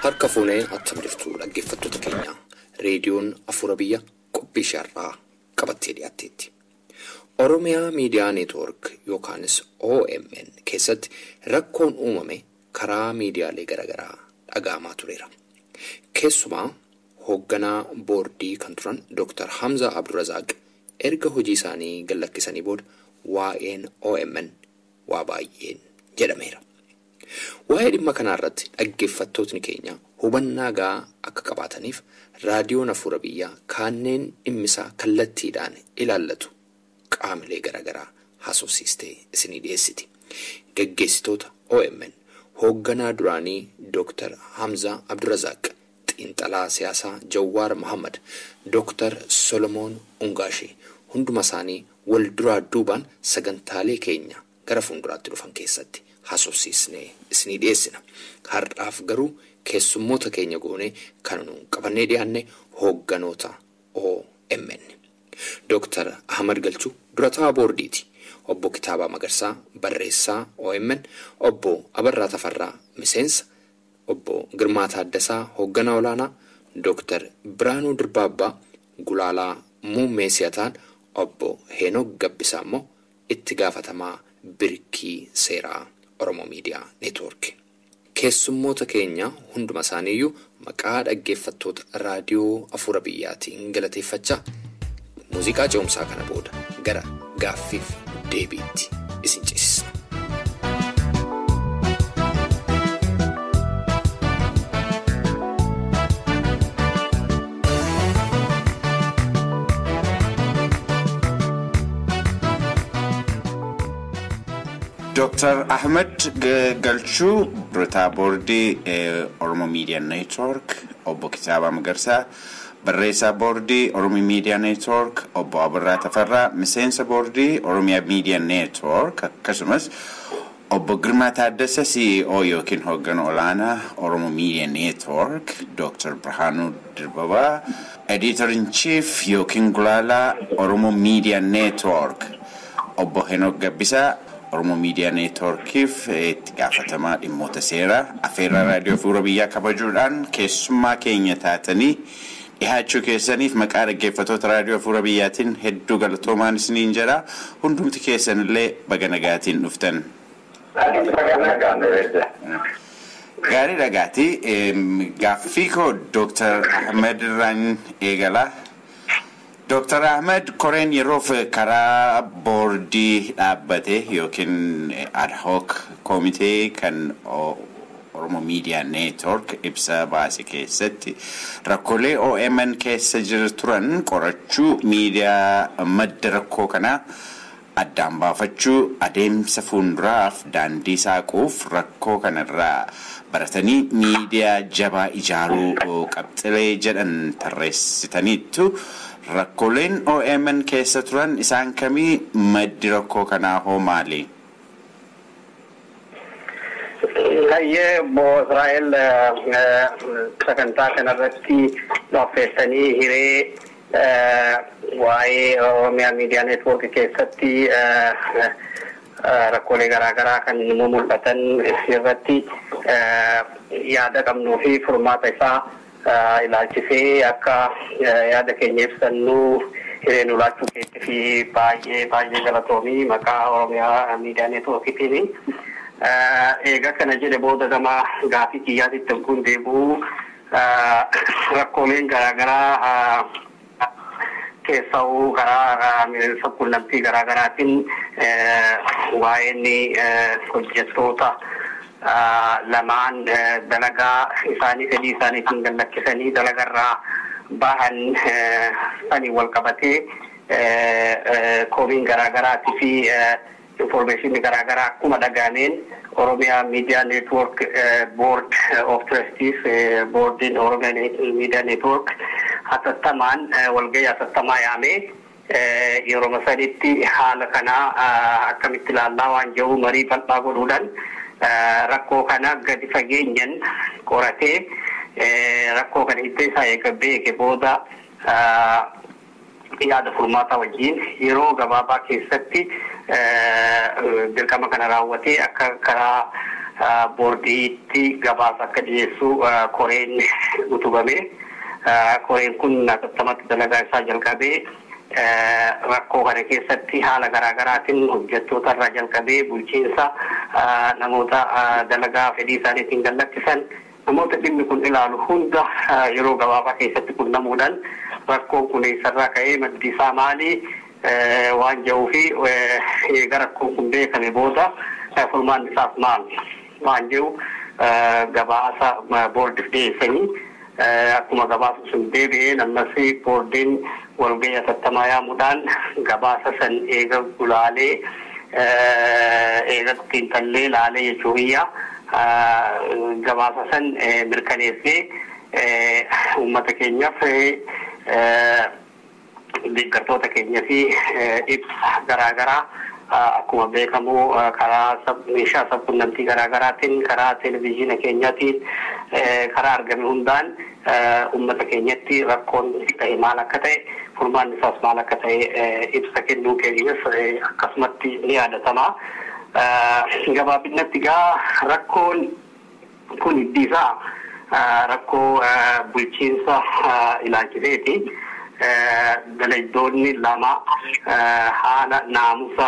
Harka fuunee attam jirtu dhaggeeffattoota keenya. Reediyoon Afuura Biyya qophii isheerraa qabattee dhiyaatteetti. Oromiyaa Miidiyaa Neetwoork yookaanis OMN keessatti rakkoon uumame karaa miidiyaalee garaagaraa dhaga'amaa tureera. Keessumaa hoogganaa boordii kan turan Dr. Hamza Abdurazaaq erga hojii isaanii gallakkisanii booda waa'een OMN waa baay'een jedhameera. Waa'ee dhimma kanaa irratti dhaggeeffattootni keenya hubannaa gahaa akka qabaataniif raadiyoon Afuura Biyyaa kanneen dhimmisaa kallattiidhaan ilaallatu qaamilee garaagaraa haasofsiistee isinii dhiyeessiti. Gaggeessitoota OMN hoogganaa duraanii Dr. Hamza Abdurazaaq, xiinxalaa siyaasaa Jawaar Mohammad, Dr. Solomoon Ungaashee hunduma isaanii wal duraa duubaan sagantaalee keenya gara fuulduraatti dhufan keessatti haasofsiisnee isinii dhiyeessina. Har'aaf garuu keessummoota keenya goonee kan nu qabannee dhiyaanne hoogganoota OMN. Dr. Ahmad Galchuu durataa boordiiti. Obbo Kitaabaa Magarsaa barreessaa OMN, Obbo Abarraa Tafarraa miseensa, Obbo Girmaa Taaddasaa hoogganaa olaanaa, Dr. Biraanuu Dirbaabbaa gulaalaa muummee si'ataan, Obbo Heenok Gabbisaa immoo itti gaafatamaa birkii seeraa Oromoo Miidiyaa Neetwoork. Keessummoota keenya hunduma isaaniiyyuu maqaa dhaggeeffattoota raadiyoo Afuura Biyyaatiin galateeffachaa muuziqaa ce'umsaa kana booda gara gaaffiif deebiitti isin ceesisna. Dr. Ahmed Galchuu durataa boordii Oromoo Miidiyaa Neetwoork, Obbo Kitaabaa Magarsaa barreessaa boordii Oromoo Miidiyaa Neetwoork, Obbo Abarraa Tafarraa miseensa boordii Oromiyaa Miidiyaa Neetwoork, akkasumas Obbo Girmaa Taaddasa CEO yookiin hoogganaa olaanaa Oromoo Miidiyaa Neetwoork, Dr. Birhaanuu Dirbabaa Editor in Chief yookiin gulaalaa Oromoo Miidiyaa Neetwoork, Obbo Henook Gabbisaa Oromoo Miidiyaa Neetwoorkiif itti gaafatamaa dhimmoota seeraa. Afeerraa raadiyoo Afuura Biyyaa kabajuudhaan keessummaa keenya taatanii dhihaachuu keessaniif maqaa dhaggeeffattoota raadiyoo Afuura Biyyaatiin hedduu galatoomaan isiniin jedha. Hundumti keessanillee baga nagaatiin dhuftan. Gaarii dhagaati. Gaaffii koo Dr. Ahmed irraan eegala. Dr. Ahmed, koreen yeroof karaa boordii dhaabbate yookiin ad hoc komitee kan Oromoo Miidiyaa Neetwoork ibsa baase keessatti rakkoolee OMN keessa jiru turan qorachuu, miidiyaa madda rakkoo kanaa addaan baafachuu, adeemsa fuulduraaf daandii saaquuf rakkoo kanarraa baratanii miidiyaa jabaa ijaaruu qabxilee jedhan tarreessitaniittu. Rakkooleen OMN keessa turan isaan kamii? Maddi rakkoo kanaa hoo maali? Hayyee obbo Israa'el, sagantaa kanarratti nu affeertanii hiree waa'ee Oromiyaa Miidiyaa Neetwoork keessatti rakkoolee garaagaraa kan nu mul'atan irratti yaada qabnuu fi furmaata isaa ilaalchisee akka yaada keenya ibsannu hiree nu laachuu keetti fi baay'ee baay'ee galatoomii maqaa Oromiyaa Miidiyaa Neetwoorkiitiin. Egaa kana jedhe booda gama gaafii kiyyaatitti kun deebi'u, rakkooleen garaagaraa keessa'uu karaa quunnamtii garaagaraatiin waa'een hojjettoota lamaan dalagaa isaanii fedhii isaaniitiin gallakkisanii dalagarraa bahan sanii wal qabatee komiin garaagaraatii fi informeeshinii garaagaraa akkuma dhagaameen Oromiyaa Miidiyaa Neetwoork Board of Trustees, boordiin Oromiyaa Miidiyaa Neetwoork hatattamaan walgahii hatattamaa yaamee yeroo saditti haala kanaa akkamitti ilaallaa waan jiru marii bal'aa godhuudhaan rakkoo kana gadi fageenyan qoratee rakkoo kana itti isaa eega beeke booda yaada furmaataa wajjin yeroo gabaabaa keessatti dirqama kana raawwatee akka karaa Boordiitti gabaasa akka dhiyeessu koreen utubame. Koreen kun atattamatti dalagaa isaa jalqabee rakkoo kana keessatti haala garaagaraatiin hojjettoota irraa jalqabee bulchiinsa, namoota dalagaa fedhii isaaniitiin gallakkisan, namoota dhimmi kun ilaalu hunda yeroo gabaabaa keessatti qunnamuudhaan rakkoon kun eessarraa ka'ee, maddi isaa maali waan jedhuu fi eega rakkoon kun beekame booda furmaanni isaas maal waan jedhu gabaasa boordiif dhiyeessanii, akkuma gabaasa sun deebi'een ammas boordiin walgahii atattamaa yaamuudhaan gabaasa san eega gulaalee, eega xiinxallee laalee jechuu kiyya, gabaasa san mirkaneessee uummata keenyaaf, deeggartoota keenya fi ibsa garaagaraa akkuma beekamu karaa meeshaa sabquunnamtii garaagaraatiin, karaa televezyiina keenyaatiin, karaa argame hundaan uummata keenyatti rakkoon ta'e maal akka ta'e, furmaanni isaas maal akka ta'e ibsa kennuu keenyas akkasumatti ni yaadatama. Gabaabinatti gaa rakkoon kun hiddi isaa rakkoo bulchiinsa ilaalchiseeti. Dalagdoonni lama haala naamusa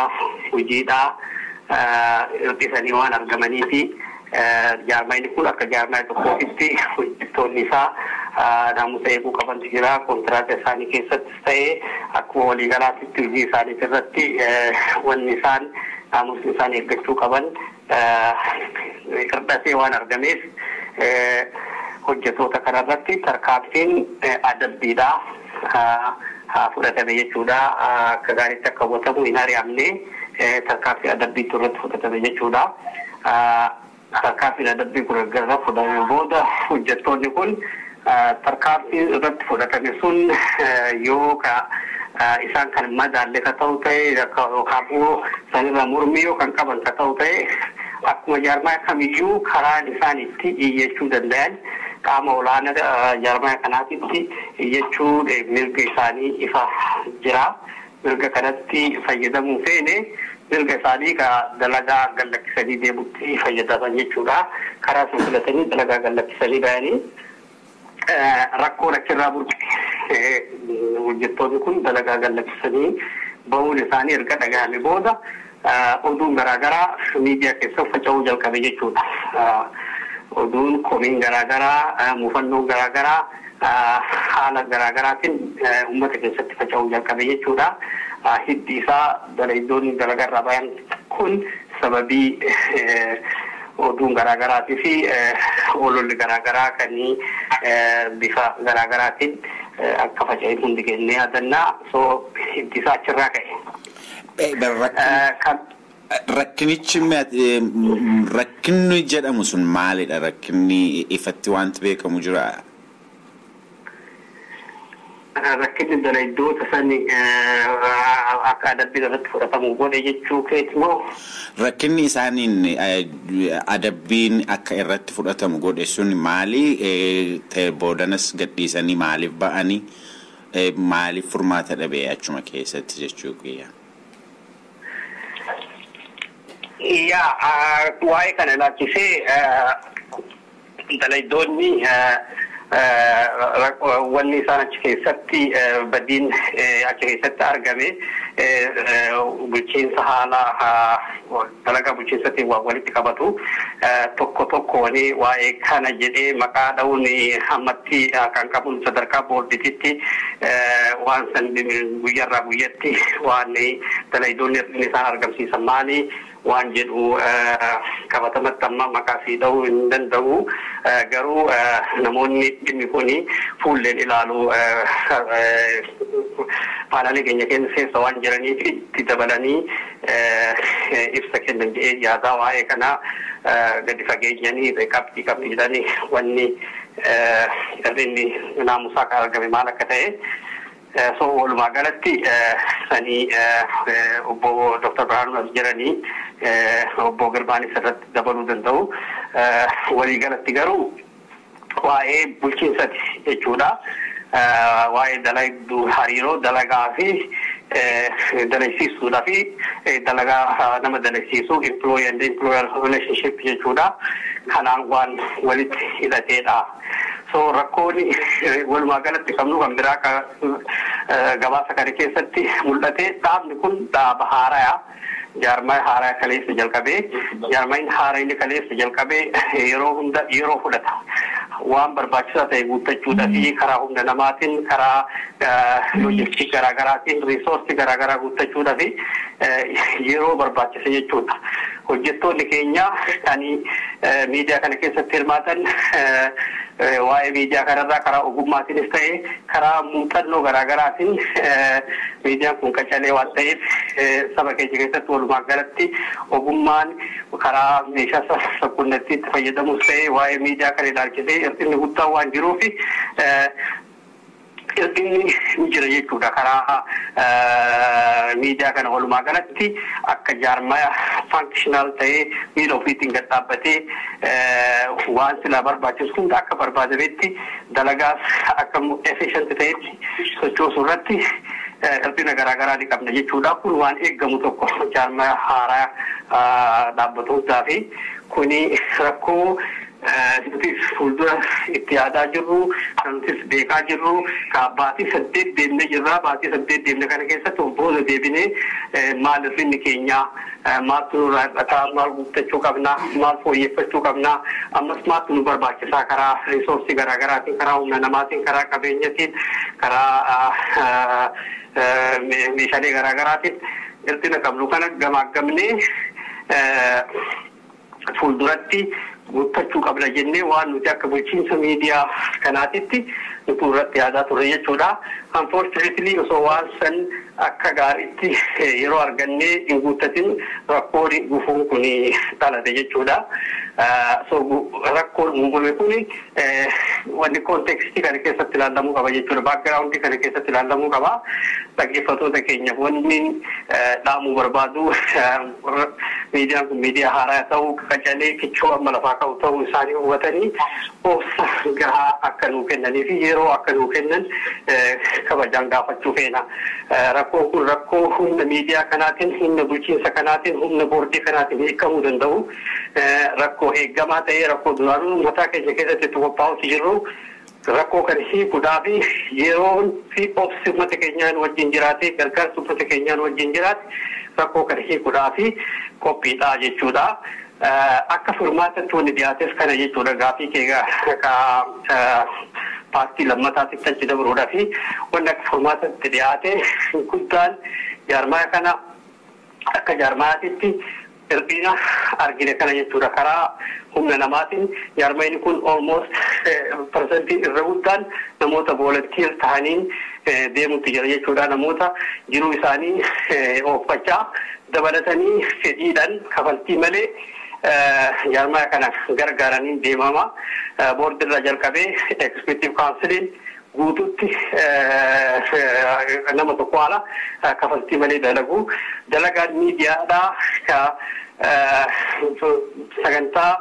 hojiidhaa hir'isanii waan argamanii fi jaarmayni kun akka jaarmaya tokkootitti hojjettoonni isaa naamusa eeguu qabantu jira. Kontiraata isaanii keessattis ta'ee akkuma waliigalaatitti hojii isaanii irratti wanni isaan naamusni isaan eeggachuu qaban hir'atee waan argameef hojjettoota kanarratti tarkaanfiin adabbiidhaa haa fudhatame jechuudha. Akka gaariitti akka hubatamu, hin ari'amne, tarkaanfii adabbiitu irratti fudhatame jechuudha. Tarkaanfiin adabbii kun erga irra fudhatame booda hojjettoonni kun tarkaanfii irratti fudhatame sun yoo ka isaan kan madaalle ka ta'u ta'e yookaan immoo sanirra mormii yoo kan qaban ka ta'u ta'e, akkuma jaarmaa kamiyyuu karaan isaan itti iyyachuu danda'an qaama olaanaa jaarmaa kanaatitti iyyachuu mirga isaanii ifa jira. Mirga kanatti fayyadamuu feene mirga isaanii ka dalagaa gallakkisanii deemutti fayyadaman jechuudha. Karaa sun filatanii dalagaa gallakkisanii bayanii rakkoon achirraa burqe. Hojjettoonni kun dalagaa gallakkisanii bahuun isaanii erga dhagahame booda oduun garaagaraa miidiyaa keessa faca'uu jalqabe jechuudha. Oduun komiin garaagaraa, muufannoon garaagaraa haala garaagaraatiin uummata keessatti faca'uu jalqabe jechuudha. Hiddi isaa dalagdoonni dalagarraa bayan kun sababii oduun garaagaraatii fi ololli garaagaraa kan bifa garaagaraatiin akka faca'een hundi kennee yaadannaa, so hiddi isaa achirraa ka'e. Rakkinichi, rakkinni jedhamu sun maalidha? Rakkinni ifatti wanti beekamu jira? Rakkinni dalagdoota sani akka adabbiin irratti fudhatamu godhe jechuu keeti moo? Rakkinni isaaniin adabbiin akka irratti fudhatamu godhe sun maali? Boodanas gadhiisanii maaliif ba'anii? Maaliif furmaata dhabee achuma keessatti jechuu kiyya? Yaa, waa'ee kana ilaalchisee dalagdoonni wanni isaan achi keessatti badiin achi keessatti argame bulchiinsa, haala dalagaa bulchiinsatiin waan walitti qabatu tokko tokko wani waa'ee kana jedhee maqaa dha'uun ammatti kan qabuun sadarkaa boordititti waan san guyyaarraa guyyatti waan dalagdoonni isaan argamsiisan maali waan jedhu qabatamatti amma maqaa sii dha'uu hin danda'u. Garuu namoonni dhimmi kuni fuulleen ilaalu paanaalee keenya keessa waan jiraniif itti dabalanii ibsa kennan jedhee yaadaa. Waa'ee kana gadi fageenyanii qabxii qabxiidhaan wanni inni naamusaa kan argame maal akka ta'e. So walumaa galatti sanii obbo Dr. Birhaanuu as jiranii, obbo Girmaanis irratti dabaluu danda'u. Walii galatti garuu waa'ee bulchiinsati jechuudha. Waa'ee dalagduu, hariiroo dalagaa fi Dalagsiisuudhaa fi dalagaa nama dalagsiisu, employee and employer relationship jechuudha. Kanaan waan walitti hidhateedha. So rakkoon walumaa galatti qabnu kan biraa gabaasa kana keessatti mul'ate, dhaabni kun dhaaba haarayaa, jaarmaa haaraa kaleessa jalqabee, jaarmaan haaraa inni kaleessa jalqabee yeroo hunda yeroo fudhata. Waan barbaachisaa ta'e guuttachuudhaa fi karaa humna namaatiin, karaa loojistikii garaagaraatiin, resource garaagaraa guuttachuudhaa fi yeroo barbaachisa jechuudha. Hojjettoonni keenya kan miidiyaa kana keessatti hirmaatan waa'ee miidiyaa kanarraa karaa ogummaatiinis ta'e karaa muuxannoo garaagaraatiin, miidiyaan kun qacalee waan ta'eef saba keenya keessatti walumaa galatti ogummaan karaa meeshaa sabquunnamtii itti fayyadamus ta'e waa'ee miidiyaa kana ilaalchisee hir'inni guddaan waan jiruuf hir'inni ni jira jechuudha. Karaa miidiyaa kana walumaa galatti akka jaarmaya functional ta'ee miila ofiitiin gad dhaabbatee waan silaa barbaachisu hunda akka barbaadametti dalagaas akka efficient ta'etti sochoosuu irratti hir'ina garaagaraa ni qabna jechuudha. Kun waan eeggamu tokko jaarmaya haaraa dhaabbatu hundaa fi kuni rakkoo nutis fuuldura itti yaadaa jirru, kan nutis beekaa jirru, ka baatii 8 deemnee jirra. Baatii 8 deemne kana keessatti booda deebinee maal hir'inni keenya, maaltu nurraa hir'ataa, maal guuttachuu qabna, maal fooyyeffachuu qabna, ammas maaltu nu barbaachisaa karaa resource garaagaraatiin, karaa humna namaatiin, karaa qabeenyatiin, karaa meeshaalee garaagaraatiin hir'ina qabnu kana gamaaggamnee fuulduratti guuttachuu qabna jennee waan nuti akka bulchiinsa miidiyaa kanaatitti nuti irratti yaadaa turre jechuudha. Unfortunately, osoo waan san akka gaariitti yeroo argannee hin guuttatin rakkoon gufuun kun dhalate jechuudha. So rakkoon uumame kun wanni context kana keessatti ilaalamuu qaba jechuudha. Background kana keessatti ilaalamuu qaba. Dhaggeeffattoota keenya wanni dhaamuu barbaadu, miidiyaan kun miidiyaa haaraa ta'uu, qacalee kichuu amma lafaa ka'u ta'uu isaanii hubatanii obsa gahaa akka nuu kennanii fi yeroo akka nuu kennan kabajaan gaafachuu feena. Rakkoon kun rakkoo humna miidiyaa kanaatiin, humna bulchiinsa kanaatiin, humna boordii kanaatiin hiikamuu danda'u. Rakkoo eeggamaa ta'ee, rakkoo duraanuu mataa keenya keessatti itti qophaa'utti jirru, rakkoo kana hiikuudhaaf yeroon fi obsi uummata keenyaan wajjin jiraate, gargaarsi uummata keenyaan wajjin jiraate, rakkoo kana hiikuudhaaf qophiidha jechuudha. Akka furmaatatti wanni dhiyaates kana jechuudha. Gaafii kee ka paartii lammataatti achi dabruudhaa fi wanni akka furmaatatti dhiyaate guddaan jaarmaya kana akka jaarmayaatitti hir'ina argine kana jechuudha. Karaa humna namaatiin jaarmayni kun almost percentii irra guddaan namoota volunteer ta'aniin deemutti jira jechuudha. Namoota jiruu isaanii ooffachaa dabalatanii fedhiidhaan kafaltii malee jaarmaya kana gargaaraniin deemama. Boordirraa jalqabee executive counciliin guututti nama tokko ala kafaltii malee dalagu. Dalagaan miidiyaadhaa ka sagantaa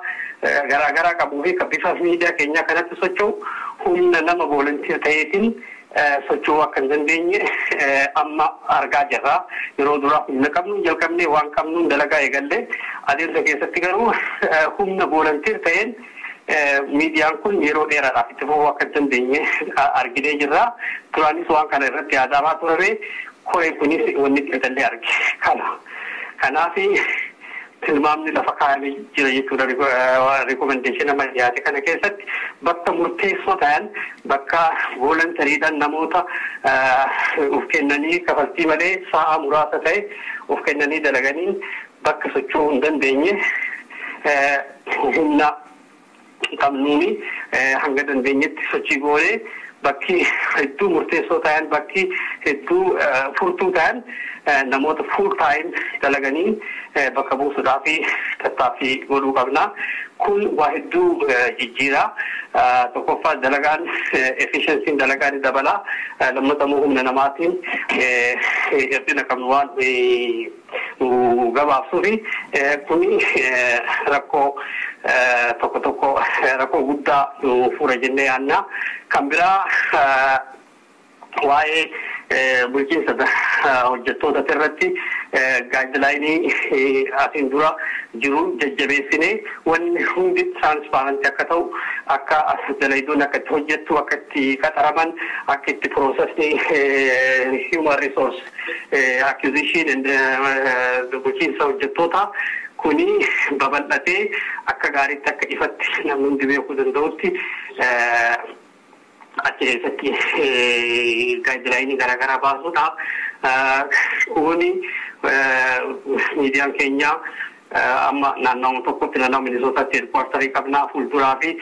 garaagaraa qabuu fi ka bifa miidiyaa keenyaa kanatti socho'u humna nama volunteer ta'eetiin socho'uu akka hin dandeenye amma argaa jirra. Yeroo duraa humna qabnu jalqabnee waan qabnuun dalagaa eegalle. Adeemsa keessatti garuu humna volunteer ta'een miidiyaan kun yeroo dheeraadhaaf itti fufuu akka hin dandeenye arginee jirra. Duraanis waan kana irratti yaadamaa turame, koreen kunis wanni xiinxallee arge kana. Kanaaf tilmaamni lafa kaa'amee jira jechuudha. Recommendation amma dhiyaate kana keessatti bakka murteessoo ta'an, bakka voluntarydhaan namoota uf kennanii kafaltii malee sa'a muraasa ta'e uf kennanii dalaganii bakka socho'uu hin dandeenye humna qabnuuni hanga dandeenyetti sochii goonee bakki hedduu murteessoo ta'an, bakki hedduu furtuu ta'an namoota full time dalaganii bakka buusuudhaaf tattaaffii godhuu qabna. Kun waa hedduu jijjiira. Tokkoffaa, dalagaan efficiency'n dalagaa ni dabala. Lammataa immoo humna namaatiin hir'ina qabnu waan gabaabsuu fi kuni rakkoo tokko tokko, rakkoo guddaa nu fura jennee yaadna. Kan biraa waa'ee Bulchiinsa hojjettoota irratti guideline asiin dura jiru jajjabeessinee, wanni hundi transparent akka ta'u, akka dalaydoon akka itti hojjettu, akka itti qaxaraman, akka itti processni human resource acquisition and bulchiinsa hojjettoota kuni babal'atee akka gaariitti, akka ifatti namni hundi beekuu danda'utti achi keessatti guideline garaagaraa baasuudha. Kuni miidiyaan keenya amma naannawaa tokkotti, naannawaa Minisootaatti headquarterii qabnaa. Fuulduraa fi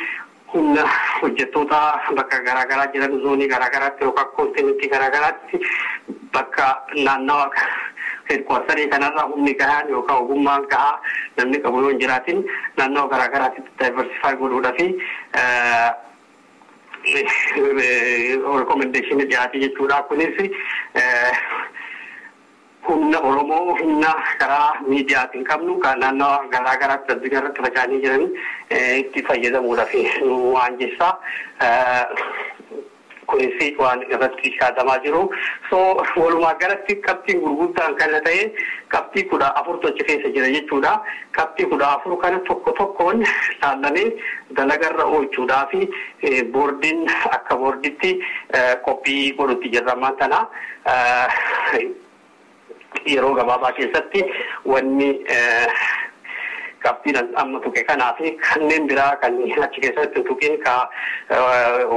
humna hojjettoota bakka garaagaraa jiran, zoonii garaagaraatti yookaan continentii garaagaraatti, bakka naannawa headquarterii kanarra humni gahaan yookaan ogummaan gahaa namni qabu yoo hin jiraatin, naannawa garaagaraatti diversify godhuudhaa fi recommendation dhiyaate jechuudha. Kunis humna Oromoo, humna karaa miidiyaatiin qabnu kan naannawa garaa garaatti addunyaa irratti faca'anii jiran itti fayyadamuudhaaf waan jecha kunis waan irratti shaadamaa jiru. So walumaa galatti qabxiin gurguddaan kana ta'e qabxii 14tu achi keessa jira jechuudha. Qabxii 14 kana tokko tokkoon laallamee dalagarra oolchuudhaa fi boordiin akka boorditti qophii godhutti jirra ammaan tana. Yeroo gabaabaa keessatti wanni qabxiin amma tuqe kanaa fi kanneen biraa kan achi keessatti tuqin, ka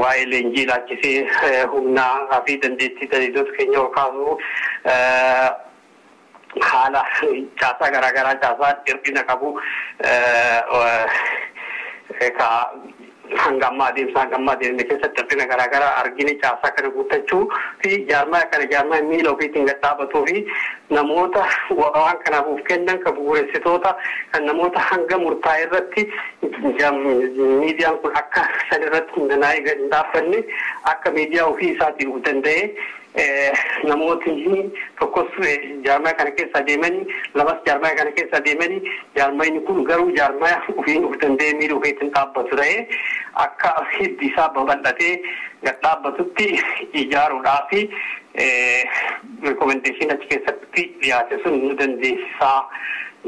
waa'ee leenjii ilaalchisee, humnaa fi dandeettii tajaajiltoota keenya ol kaasuu, haala caasaa garaagaraa, caasaa hir'ina qabu ka hanga ammaa adeemsa hanga ammaa adeemne keessatti hir'ina garaagaraa argine, caasaa kana guuttachuu fi jaarmaya kana jaarmaya miila ofiitiin gad dhaabatuu fi namoota waan kanaaf of kennan, kan bu'uuressitoota, kan namoota hanga murtaa'e irratti miidiyaan kun akka san irratti hundaa'ee gad hin dhaabbanne, akka miidiyaa ofii isaatiin of danda'ee, namootni tokkos jaarmaya kana keessa deemanii, lamas jaarmaya kana keessa deemanii, jaarmayni kun garuu jaarmaya ofiin of danda'ee miila ofiitiin dhaabbatu ta'ee akka hiddi isaa babal'atee gad dhaabbatutti ijaaruudhaa fi recommendation achi keessatti dhiyaate sun nu dandeessisaa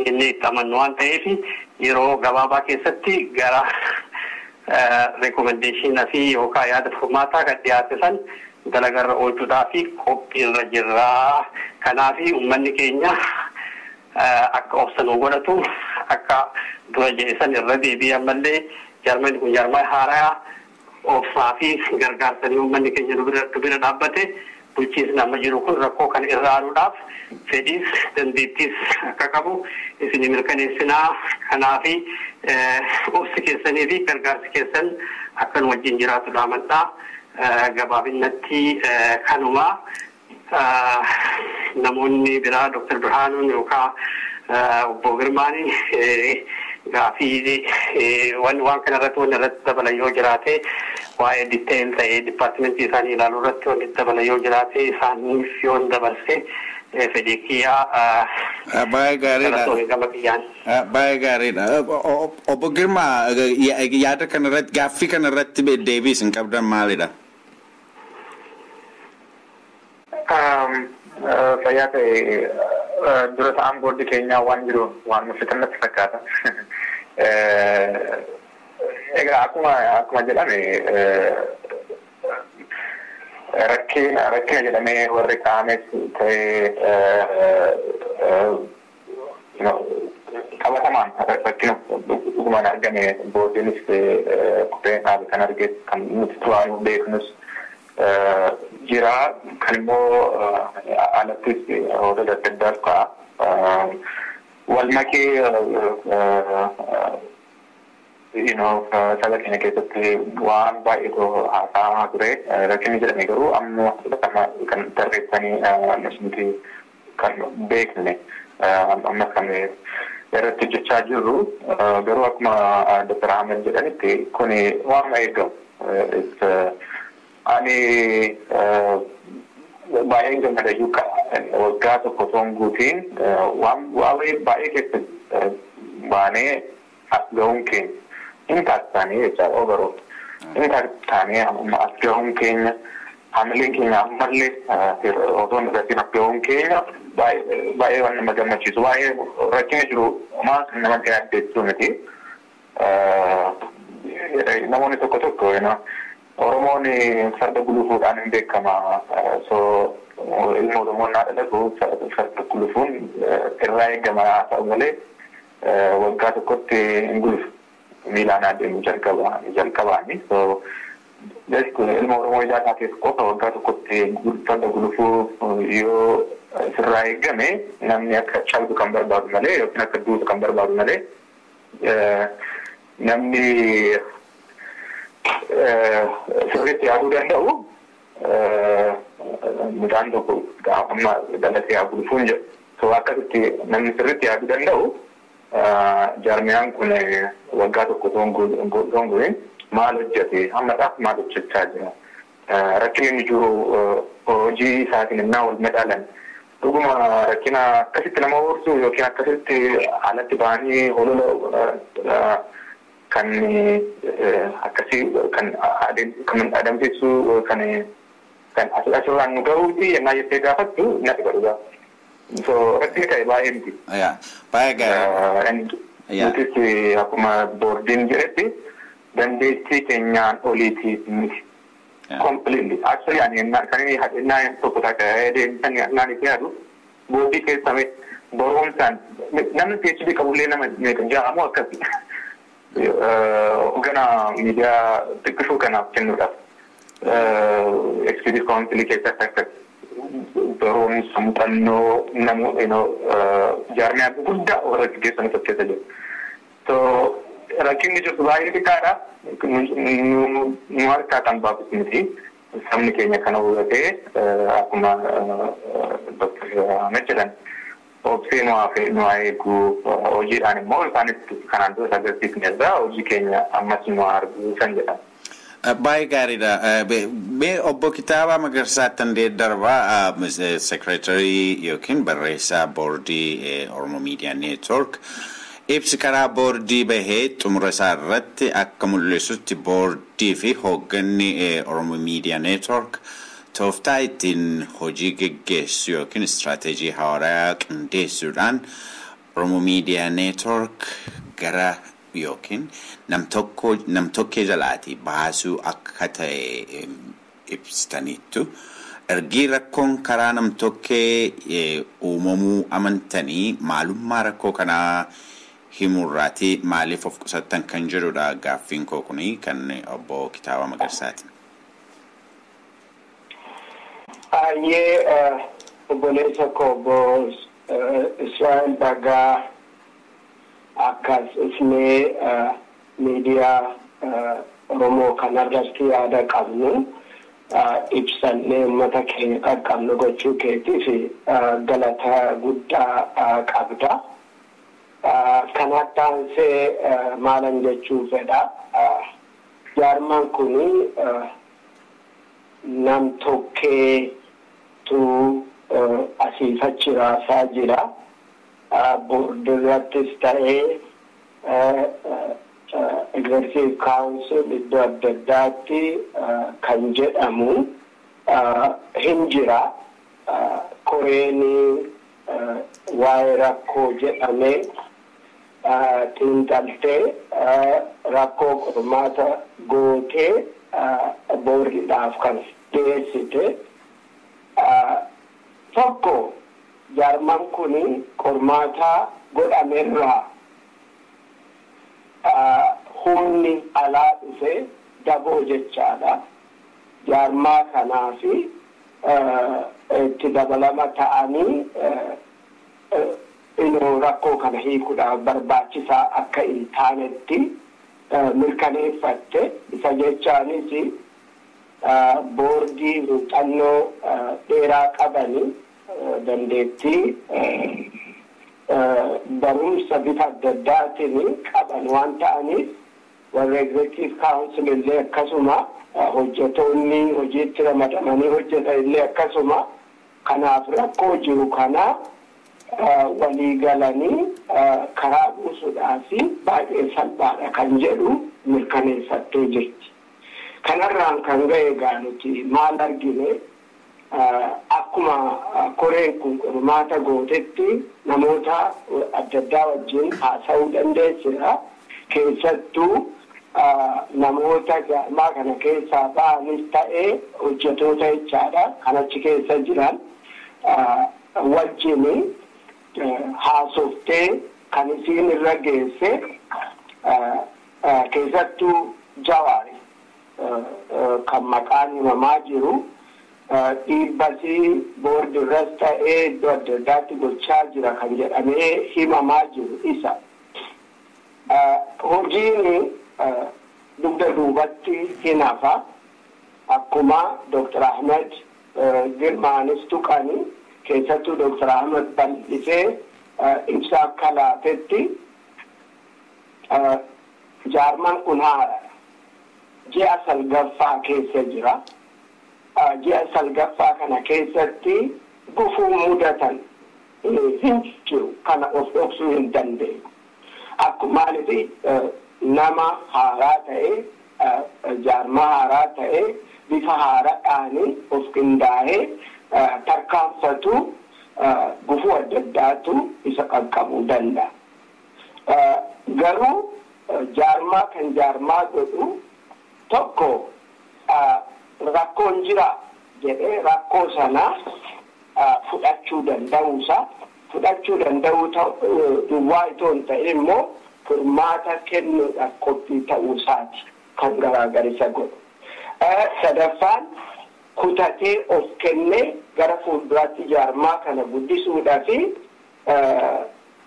jennee itti amannu waan ta'eef, yeroo gabaabaa keessatti gara recommendation fi yookaan yaada furmaataa kan dhiyaate san dalagarra oolchuudhaa fi qophiirra jirraa. Kanaaf uummanni keenya akka obsanuu godhatu, akka dura jedhe san irra deebi'ee ammallee jaarmanni kun jaarmaa haaraa, obsaa fi gargaarsanii uummanni keenya nu bira dhaabbate, bulchiinsi amma jiru kun rakkoo kana irra aanuudhaaf fedhiis dandeettiis akka qabu isin mirkaneessinaa. Kanaafi obsi keessanii fi gargaarsi keessan akka nu wajjin jiraatu dhaamadhaa. Gabaabinatti kanuma. Namoonni biraa, Dr. Birhaanuun yookaan obbo Girmaani, gaafii waan kana irratti wanni irratti dabalan yoo jiraate, waa'ee detail ta'ee departmentii isaanii ilaaluu irratti wanni dabalan yoo jiraate, isaaniif yoon dabarse fedhii kiyyaa. Baay'ee gaariidha. Gama kiyyaan. Baay'ee gaariidha. Obbo Girmaa, yaada kanarratti, gaaffii kanarratti deebii isin qabdan maalidha? Fayyaa ta'e. Dura ta'an boordii keenyaa waan jiru waan nuffatan natti fakkaata. Egaa akkuma jedhame, rakkina jedhamee warri kaa'ames ta'ee, qabatamaan rakkina dhugumaan argame, boordiinis kophee dhaabe kan arge, kan nuti turaan beeknus jira, kan immoo alattis hoolota adda addaas ka'a. Wal makee saba keenya keessatti waan baay'eetu haasa'amaa ture. Rakkinni jedhame garuu amma kan tarreessanii nuti kan beekne, ammas kan irratti hojjechaa jirru garuu, akkuma Dr. Ahmed jedhanitti, kuni waan eegamu. Ani baay'een gammadayyuu, waggaa tokko osoo hin guutiin waan baay'ee keessa baanee as ga'uun keenya hin taasisanii jechaadha overall. Hin taasisanii amma as ga'uun keenya Hamileen keenya ammallee otoo hin irratti nafgahuun keenya baay'ee waan nama gammachiisu, baay'ee rakkina jiru maas nama yaaddeessuu miti. Namoonni tokko tokko Oromoon farda gulufuudhaan hin beekama. So ilma Oromoon naa dhalatu farda gulufuun irraa eegama haa ta'u malee waggaa tokkotti hin gulufu. Miilaan adeemu jalqabaani. So ilma Oromoo ijaa taateef qofa waggaa tokkotti farda gulufuu yoo sirraa eegame namni akka cabdu kan barbaadu malee yookiin akka duutu kan barbaadu malee namni sirriitti yaaduu danda'u mucaan tokko amma dhalatee haa gulufuun jedhu. So akkasitti namni sirriitti yaaduu danda'u jaarmiyaan kun waggaa tokko osoo hin guutin maal hojjete hammadhaaf maal hojjechaa jira. Rakkinni inni jiru hojii isaatiin innaa wal madaalan dhuguma rakkina akkasitti nama horsu yookiin akkasitti alatti ba'anii holola kan akkasii kan adamsiisu kan asirraan nu gahuuti yennaa jettee gaafattu na dhiba dhugaa. So rakkinni ta'e baay'ee miti. Baay'ee gaarii. Nutis akkuma boordiin jedhetti dandeettii keenyaan oliiti miti. Completely. Actually ani kan inni innaa tokko takka deemsan naan itti yaadu boordii keessame barumsaan namni PhD qabullee nama meeqa ja'amu akkasi. Hoogganaa miidiyaa xiqqishuu kanaaf kennuudhaaf. Executive Council keessatti akkas barumsa muuxannoo namu jaarmiyaa gurguddaa warra gaggeessan of keessa jiru. So rakkinni jirtu baay'ee xiqqaadha. Nu harkaa kan baasus miti. Sabni keenya kana hubatee akkuma Dr. Ahmed jedhan obsee nu haa eegu hojiidhaan immoo isaanis kanaan dura agarsiisneerra hojii keenya ammas nu haa arguu kan jedhan. Baay'ee gaariidha. Mee obbo Kitaabaa Magarsaatti darbaa sekireetarii yookiin barreessaa boordii Oromo Miidiyaa Neetwoork. Ibsi karaa boordii bahee xumura isaa irratti akka mul'isutti boordii fi hoogganni Oromo Miidiyaa Neetwoork tooftaa ittiin hojii geggeessu yookiin istiraateejii haaraa qindeessuudhaan Oromo Miidiyaa Neetwoork gara yookiin namtokkee jalaatii baasuu akka ta'e ibsitaniittu. Ergii rakkoon karaa namtokkee uumamuu amantanii maalummaa rakkoo kanaa himurraatii maaliif of qusattan kan jedhudha gaaffiin koo kuni kan obbo Kitaabaa Magarsaati. Baay'ee obboleessa koo obbo Israa'el Bagaa akkas dhufnee miidiyaa Oromoo kanarratti yaada qabnu ibsannee uummata keenya qaqqabnu gochuu keetiif galata guddaa qabda. Kanatti aansee maalan jechuu fedha. Jaarmaan kuni nam tokkeetu asiif achi raasaa jira. Boordirrattis ta'ee Executive Council iddoo adda addaatti kan jedhamu hin jira. Koreen waa'ee rakkoo jedhamee xiinxaltee rakkoo qormaata gootee boordiidhaaf kan dhiyeessite. Tokko jaarmaan kun qormaata godhamerraa humni alaa dhufe daboo jechaadha. Jaarmaa kanaafi itti dabalama ta'anii rakkoo kana hiikuudhaaf barbaachisaa akka hin taanetti mirkaneeffatte. Isa jechaanis boordii muuxannoo dheeraa qabanii dandeettii barumsa bifa adda addaatiin qaban waan ta'aniif warra executive council illee akkasuma hojjetoonni hojiitti ramadamanii hojjetan illee akkasuma kanaaf rakkoo jiru kana walii galanii karaa buusuudhaaf baay'ee salphaadha kan jedhu mirkaneeffattee jirti. Kanarraan kan ga'e egaa nuti maal argine, akkuma koreen kun qormaata gootetti namoota adda addaa wajjin haasa'uu dandeessira. Keessattuu namoota jaarmaa kana keessaa ba'anis ta'ee hojjetoota jechaadha kan achi keessa jiran wajjin haasoftee kan isiin irra geesse, keessattuu Jawaari kan maqaan himamaa jiru dhiibbasii boordi irras ta'ee iddoo adda addaatti gochaa jira kan jedhamee himamaa jiru isa. Hojiin dugda duubatti hin hafa. Akkuma Dr. Ahmed Girmaanis tuqani, keessattuu Dr. Ahmed bal'isee ibsa akka laatetti, jaarmaan kun haaraadha. Ji'a 9ffaa keessa jira. Ji'a 9ffaa kana keessatti gufuu mudatan hin jiru, kana of dhoksuu hin dandeenyu. Akkuma maaliif nama haaraa ta'e, jaarmaa haaraa ta'e, bifa haaraadhaan of qindaa'ee tarkaanfatu, gufuu adda addaatu isa qaqqabuu danda'a. Garuu jaarmaa kan jaarmaa godhu tokko rakkoon jira jedhee rakkoo sana fudhachuu danda'uusa, fudhachuu danda'uu duwwaa itoo hin ta'in immoo furmaata kennuudhaaf qophii ta'uusaati kan garaagarisa godhu. Sadaffaan, kutatee of kennee gara fuulduraatti jaarmaa kana guddisuudhaa fi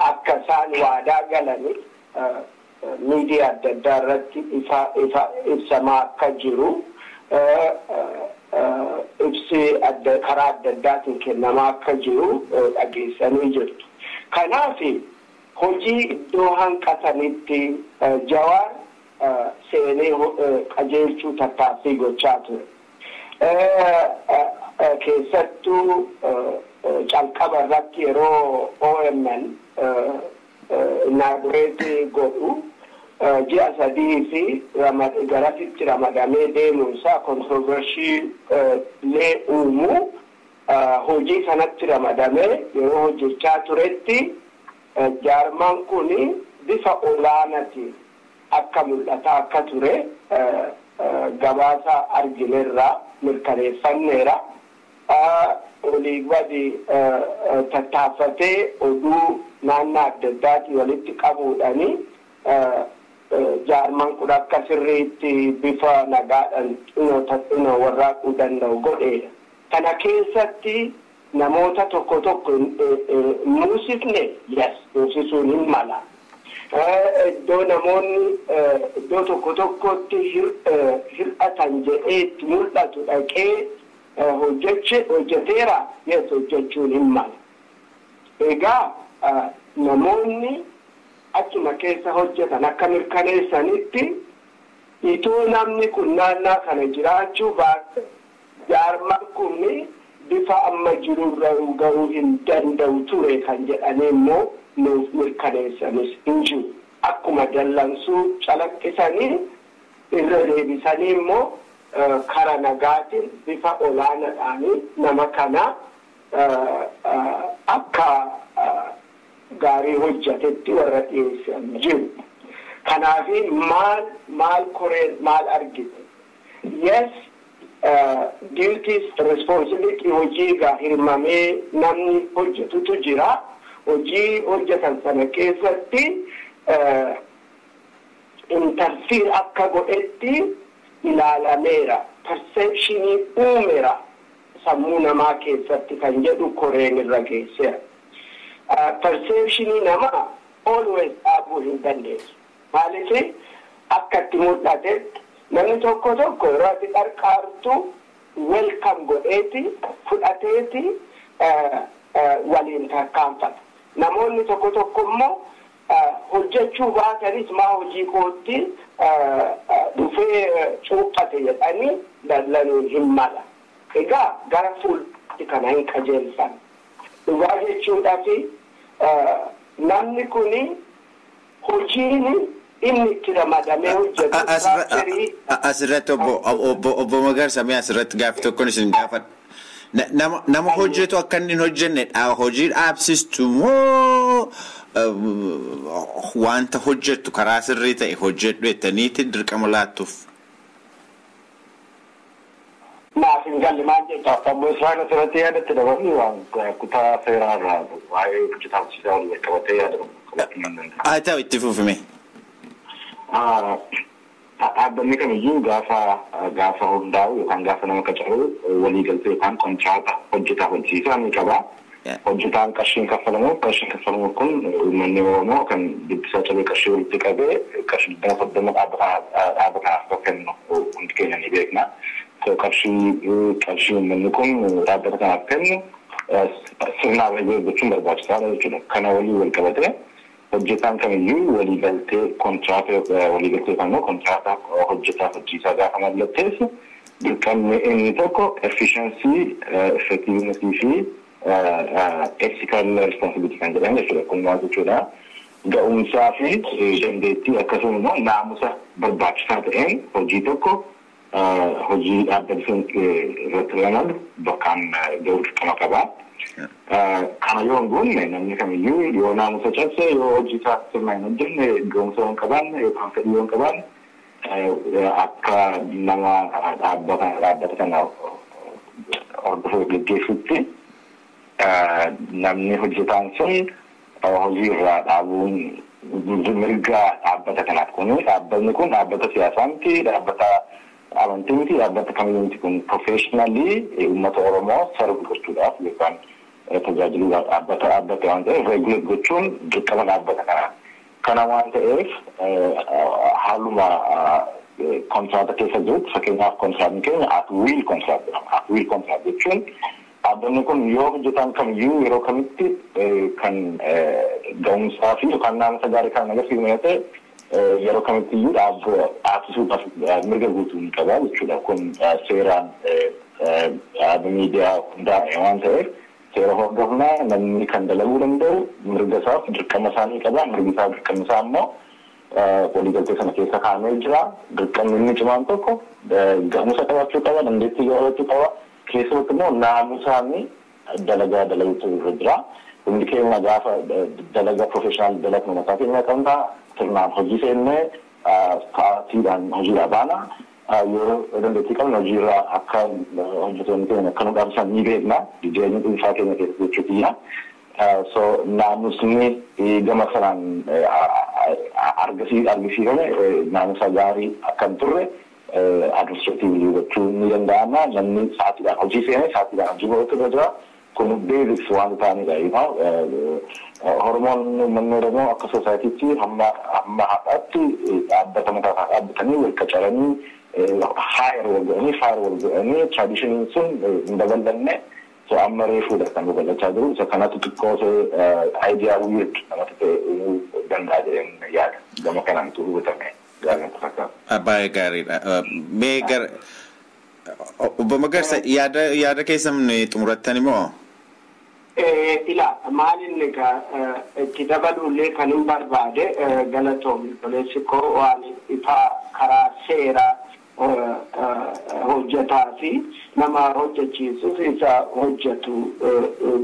akka isaan waadaa galanii miidiyaa adda addaa irratti ifa ifa ibsamaa akka jiru, ibsi adda karaa adda addaatiin kennamaa akka jiru dhageessanii jirtu. Kanaaf hojii iddoo hanqatanitti Jawaar seenee qajeelchuu tattaaffii gochaa ture. Keessattuu calqaba irratti yeroo OMN inaugurate godhu ji'a 3 fi garasitti ramadamee deemuunsaa controversy lee uumuu, hojii sanatti ramadamee yeroo hojjechaa turetti jaarmaan kun bifa olaanaatiin akka mul'ataa akka ture gabaasa arginerraa mirkaneeffanneera. Olii gadi tattaaffatee oduu naannoo adda addaatii walitti qabuudhaani jaarmaan kun akka sirriitti bifa nagaadhaan xinoo warraaquu danda'u godheera. Kana keessatti namoota tokko tokko muusifne, yes, muusisuun hin mala. Iddoo namoonni iddoo tokko tokkotti hir'atan jedhee itti mul'atu dhaqee hojjeteera, yes, hojjechuun hin mala. Egaa namoonni achuma keessa hojjetan akka mirkaneessanitti, itoo namni kun naannaa kana jiraachuu baate jaarmaan kun bifa amma jirurra gahuu hin danda'u ture kan jedhanii immoo nuuf mirkaneessanis hin jiru. Akkuma dallansuu calaqqisanii irra deebisanii immoo kara nagaatiin bifa olaanaadhaan nama kana akka gaarii hojjatetti warra dhiyeessan jiru. Kanaaf maal maal koreen maal argite? Yes, duties, responsibility, hojii egaa hirmamee namni hojjetutu jira. Hojii hojjetan sana keessatti interfere akka godhetti ilaalameera. Perceptionii uumeera sammuu namaa keessatti kan jedhu koreen irra geesseera. Perceptionii namaa always dhaabuu hin dandeessu. Maaliif, akka itti mul'atetti namni tokko tokko yeroo ati qarqaartu welcome godheeti fudhateeti waliin tarkaanfata. Namoonni tokko tokko immoo hojjechuu baatanis maa hojii kootti dhufee cuuphate jedhanii dallanuun hin mala. Egaa gara fuulduratti kana hin qajeelfan. Dhugaa jechuudhaaf, namni kuni hojiin Inni itti ramadamee hojjetu. Asirratti, obbo Magarsa, mee asirratti gaaffii tokkoon isin gaafadha. Nama hojjetu akka inni hin hojjenne hojii dhaabsistu moo wanta hojjettu karaa sirrii ta'e hojjedhu jettaniiti dirqama laattuuf? Naaf hin galle, maal jecha? Obbo Israa'el, asirratti yaadatti dabalii waan kutaa seeraa irraa waa'ee hojjetaa hojjetaa waliin qabatee yaada. Haa ta'u, itti fufime. Dhaabbanni kamiyyuu gaafa hundaa'u yookaan gaafa nama qacaru waliigaltee yookaan kontraata hojjetaa hojjiisaa ni qaba. Hojjetaan qarshiin kaffalamu kun uummanni Oromoo kan dubbisaa cabee qarshii walitti qabee qarshii 20 30 dhaaba kanaaf kennu hundi keenya ni beekna. Qarshii uummanni kun dhaabbata kanaaf kennu sirnaan eeguu gochuun barbaachisaadha jechuudha. Kana walii wal qabatee hojjetaan kamiyyuu waliigaltee kontraata, waliigaltee yookaan immoo kontraata hojjetaa hojjiisaa gaafa mallatteessu dirqamni inni tokko efficiency, effectiveness fi ethical responsibility kan jedhamu jechuudha. Kun maal jechuudha? Ga'umsaa fi dandeettii akkasuma immoo naamusa barbaachisaa ta'een hojii tokko, hojii dhaabbati sun irratti ramadu bakkaan ga'uu dirqama qaba. Kana yoo hin goone, namni kamiyyuu yoo naamusa cabse, yoo hojii isaa sirnaan hin hojjenne, ga'umsa yoo hin qabaanne yookaan fedhii yoo hin qabaanne, akka nama dhaabbata kana hordofuu geggeessutti namni hojjetaan sun hojii irraa dhaabuun mirga dhaabbata kanaaf. Kun dhaabbatni kun dhaabbata siyaasaa miti, dhaabbata amantii miti, dhaabbata kamiyyuu miti. Kun professionally uummata Oromoo serve gochuudhaaf yookaan tajaajiluudhaaf dhaabbata dhaabbate waan ta'eef, regulate gochuun dirqama dhaabbata kanaa. Kana waan ta'eef, haaluma kontraata keessa jirutti, fakkeenyaaf kontraatni keenya at will contract jedhama. At will contract jechuun dhaabbanni kun yoo hojjetaan kamiyyuu yeroo kamitti kan ga'umsaa fi yookaan naamusa gaarii kan agarsiifne yoo ta'e, yeroo kamitti iyyuu dhaabsisuudhaaf mirga guutuu ni qaba jechuudha. Kun seeraan dhaaba miidiyaa hundaa'e waan ta'eef seera hordofnaa. Namni kan dalaguu danda'u mirga isaaf dirqama isaa ni qaba. Mirgi isaa, dirqamni isaa immoo waliigaltee sana keessa kaa'amee jira. Dirqamni inni cimaan tokko ga'umsa qabaachuu qaba, dandeettii qabaachuu qaba. Keessumatti immoo naamusaan dalagaa dalaguutu irra jira. Hundi keenya gaafa dalagaa professional dalagnu mataa keenya qabna. Sirnaan hojii seennee sa'aatiidhaan hojiidhaa baana. Yoo dandeettii qabnu hojiirraa akka hojjetoonni keenya akka nu dhaabsan ni beekna. Jireenya dhuunfaa keenya keessatti jechuudha. So naamusni gama sanaan argisiifame naamusa gaarii akka hin turre administratively hubachuu ni danda'ama. Namni sa'aatiidhaan hojii seenee sa'aatiidhaan hojii bahutu irra jira. Kun basics waan ta'anidha. Oromoon, uummanni Oromoo akka societytti hamma har'aatti dhaabbata mataa isaa dhaabbatanii wal qacaranii, hire wal godhanii, fire wal godhanii traditioniin sun hin babal'anne. So amma reefuudha kan babal'achaa jiru. Isa kanatu xiqqoo idea weird namatti ta'e uumuu danda'a jedheen yaada. Gama kanaan hubatame gaarii natti fakkaata. Baay'ee gaariidha. Mee gara Obbo Magarsa, yaada keessan xumurattan immoo? Ila maalin egaa itti dabaluullee kan hin barbaade, galatoomii obboleessi koo, waan ifaa karaa seeraa hojjetaa fi nama hojjechiisus isa hojjetu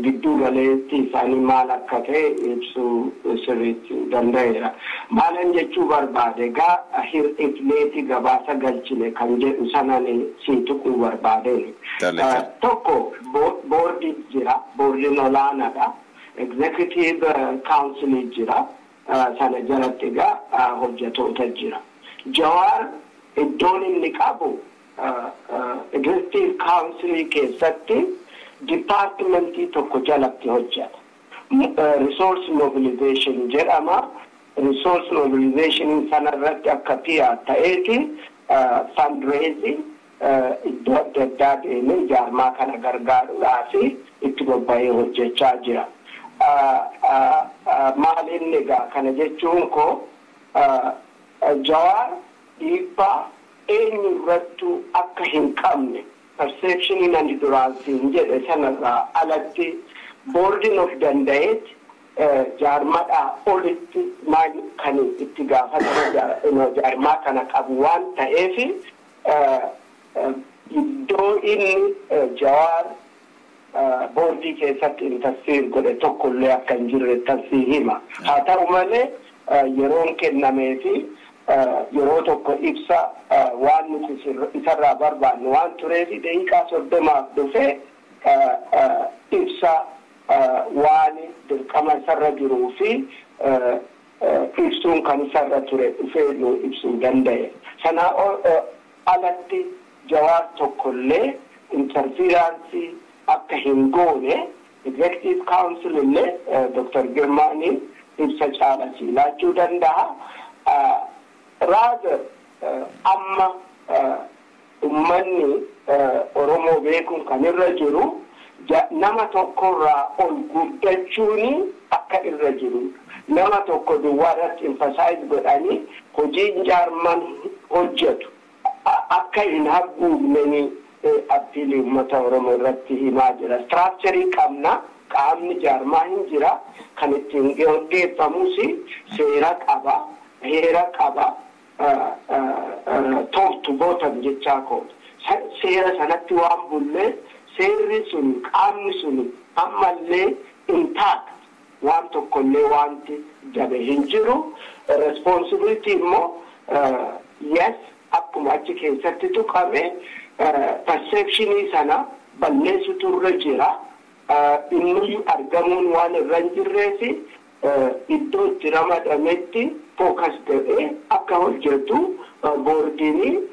gidduu galeetti isaanii maal akka ta'e ibsuu sirriitti danda'eera. Maalan jechuu barbaade egaa, hir'ifneeti gabaasa galchine kan jedhu sanan sii tuquu barbaadeen. Tokko, boordi jira, boordiin olaanaadha. Executive council jira. Sana jalatti egaa hojjetoota jira. Jawaar iddoon inni qabu executive council keessatti departmentii tokko jalatti hojjeta. Resource mobilization jedhama. Resource mobilization sanarratti akka PR ta'eeti fundraising iddoo adda addaa deemee jaarmaa kana gargaaruudhaaf itti bobba'ee hojjechaa jira. Maal inni egaa kana jechuun koo, Jawaar dhiibbaa eenyu irrattuu akka hin qabne, perceptioniin ani duraan siin jedhe sanarraa alatti boordiin of danda'eeti. Jaarmadhaa olitti maal kan itti gaafatama jaarmaa kana qabu waan ta'eef, iddoo inni Jawaar boordii keessatti interfere godhe tokkollee akka hin jirre tasii hima. Haa ta'u malee, yeroon kennamee fi yeroo tokko ibsa waan nuti isarraa barbaannu waan tureef, daqiiqaa 30f dhufee ibsa waan dirqama isarra jiruu fi ibsuun kan isarra ture dhufee nu ibsuu danda'e. Sanaa alatti Jawaar tokkollee interference akka hin goone, executive council illee Dr. Girmaanii ibsa caalasii laachuu danda'a. Rather, amma ummanni Oromoo beekuun kan irra jiru, nama tokkorraa ol guddachuun akka irra jiru. Nama tokko duwwaa irratti emphasize godhanii hojiin jaarman hojjetu akka hin haguugneni appeal uummata Oromoo irratti himaa jira. Structure qabna, qaamni jaarmaa hin jira, kan ittiin geggeeffamus seera qaba, heera qaba, top to bottom jechaa kooti. Seera sanatti waan bullee, seerri sun, qaamni sun ammallee intact, waan tokkollee wanti jabe hin jiru. Responsibility immoo, yes, akkuma achi keessatti tuqame, perceptionii sana balleessutu irra jira. Inni argamuun waan irra hin jirreefi, iddoo itti ramadametti focus godhee akka hojjetu boordiin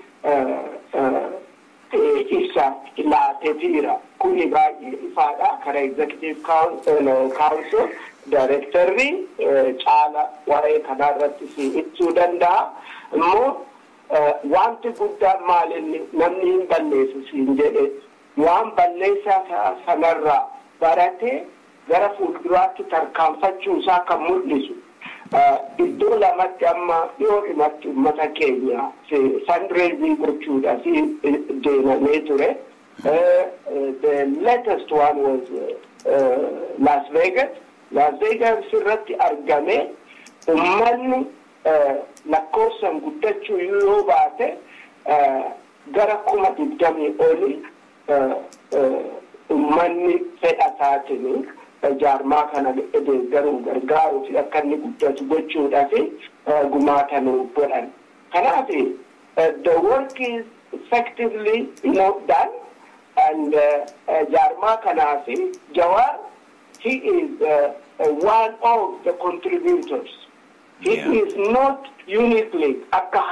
ibsa laateefiira. Kuni baay'ee ifaadha. Karaa executive council directorri caala waa'ee kanaa irratti si ibsuu danda'a. Immoo wanti guddaan maal, inni namni hin balleessu siin jedhe, waan balleessaa sanarraa baratee gara fuulduraatti tarkaanfachuu isaa kan mul'isu. Iddoo lamatti amma dhiyoodhumatti uummata keenya fundraising gochuudhaaf deemamee ture. The latest one was Las Vegas. Las Vegas irratti argame, uummanni lakkoofsan guddachuu yoo baate, gara 20,000 olii uummanni fedha isaatiin jaarmaa kana deeggaruu, gargaaruu fi akka inni guddatu gochuudhaaf gumaata nu godhan. Kanaaf the work is effectively done, and jaarmaa kanaaf Jawaar, he is one of the contributors. He is not uniquely akka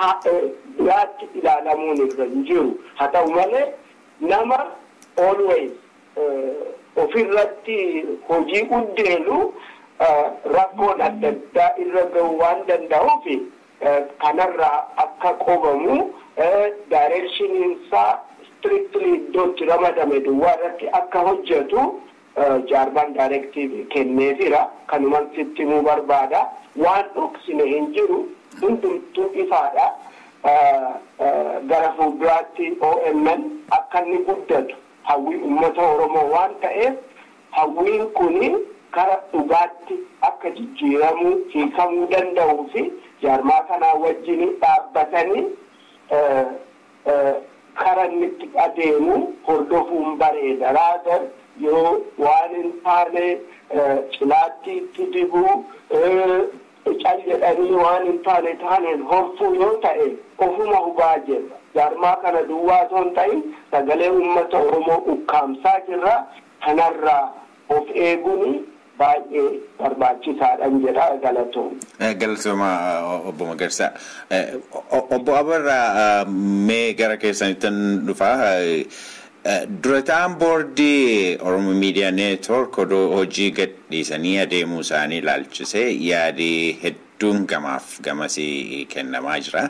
biraatti ilaalamuun irra hin jiru. Haa ta'u malee, nama always ofirratti hojii hundeelu, rakkoon adda addaa irra ga'uu waan danda'uuf, kanarraa akka qobamu, directioniinsaa strictly iddootti ramadame duwwaa irratti akka hojjetu jaarmaan directive kenneefira. Kanuman sitti himuu barbaada. Waan dhoksine hin jiru, hundumtuu ifaadha. Gara fuulduraatti OMN akka inni guddatu hawwii uummata Oromoo waan ta'eef, hawwiin kuni kara dhugaatti akka jijjiiramuu hiikamuu danda'uu fi jaarmaa kanaa wajjin dhaabbatanii kara inni itti adeemu hordofuun bareeda. Rather yoo waan hin taane cilaatti itti dibuu, cal jedhanii waan hin taane taaneen horfuu yoo ta'e, ofuma hubaa jirra. Jaarmaa kana duwwaa osoo hin ta'in sagalee uummata Oromoo ukkaamsaa jirra. Kanarraa of eeguun baay'ee barbaachisaadhaan jedha, galatoom. Galatooma, obbo Magarsaa. Obbo Abarraa, mee gara keessanitti dhufaa. Durataan boordii Oromo Miidiyaa Network odoo hojii gadhiisanii adeemuu isaanii ilaalchisee yaadii hedduun gamaaf gamasii kennamaa jira.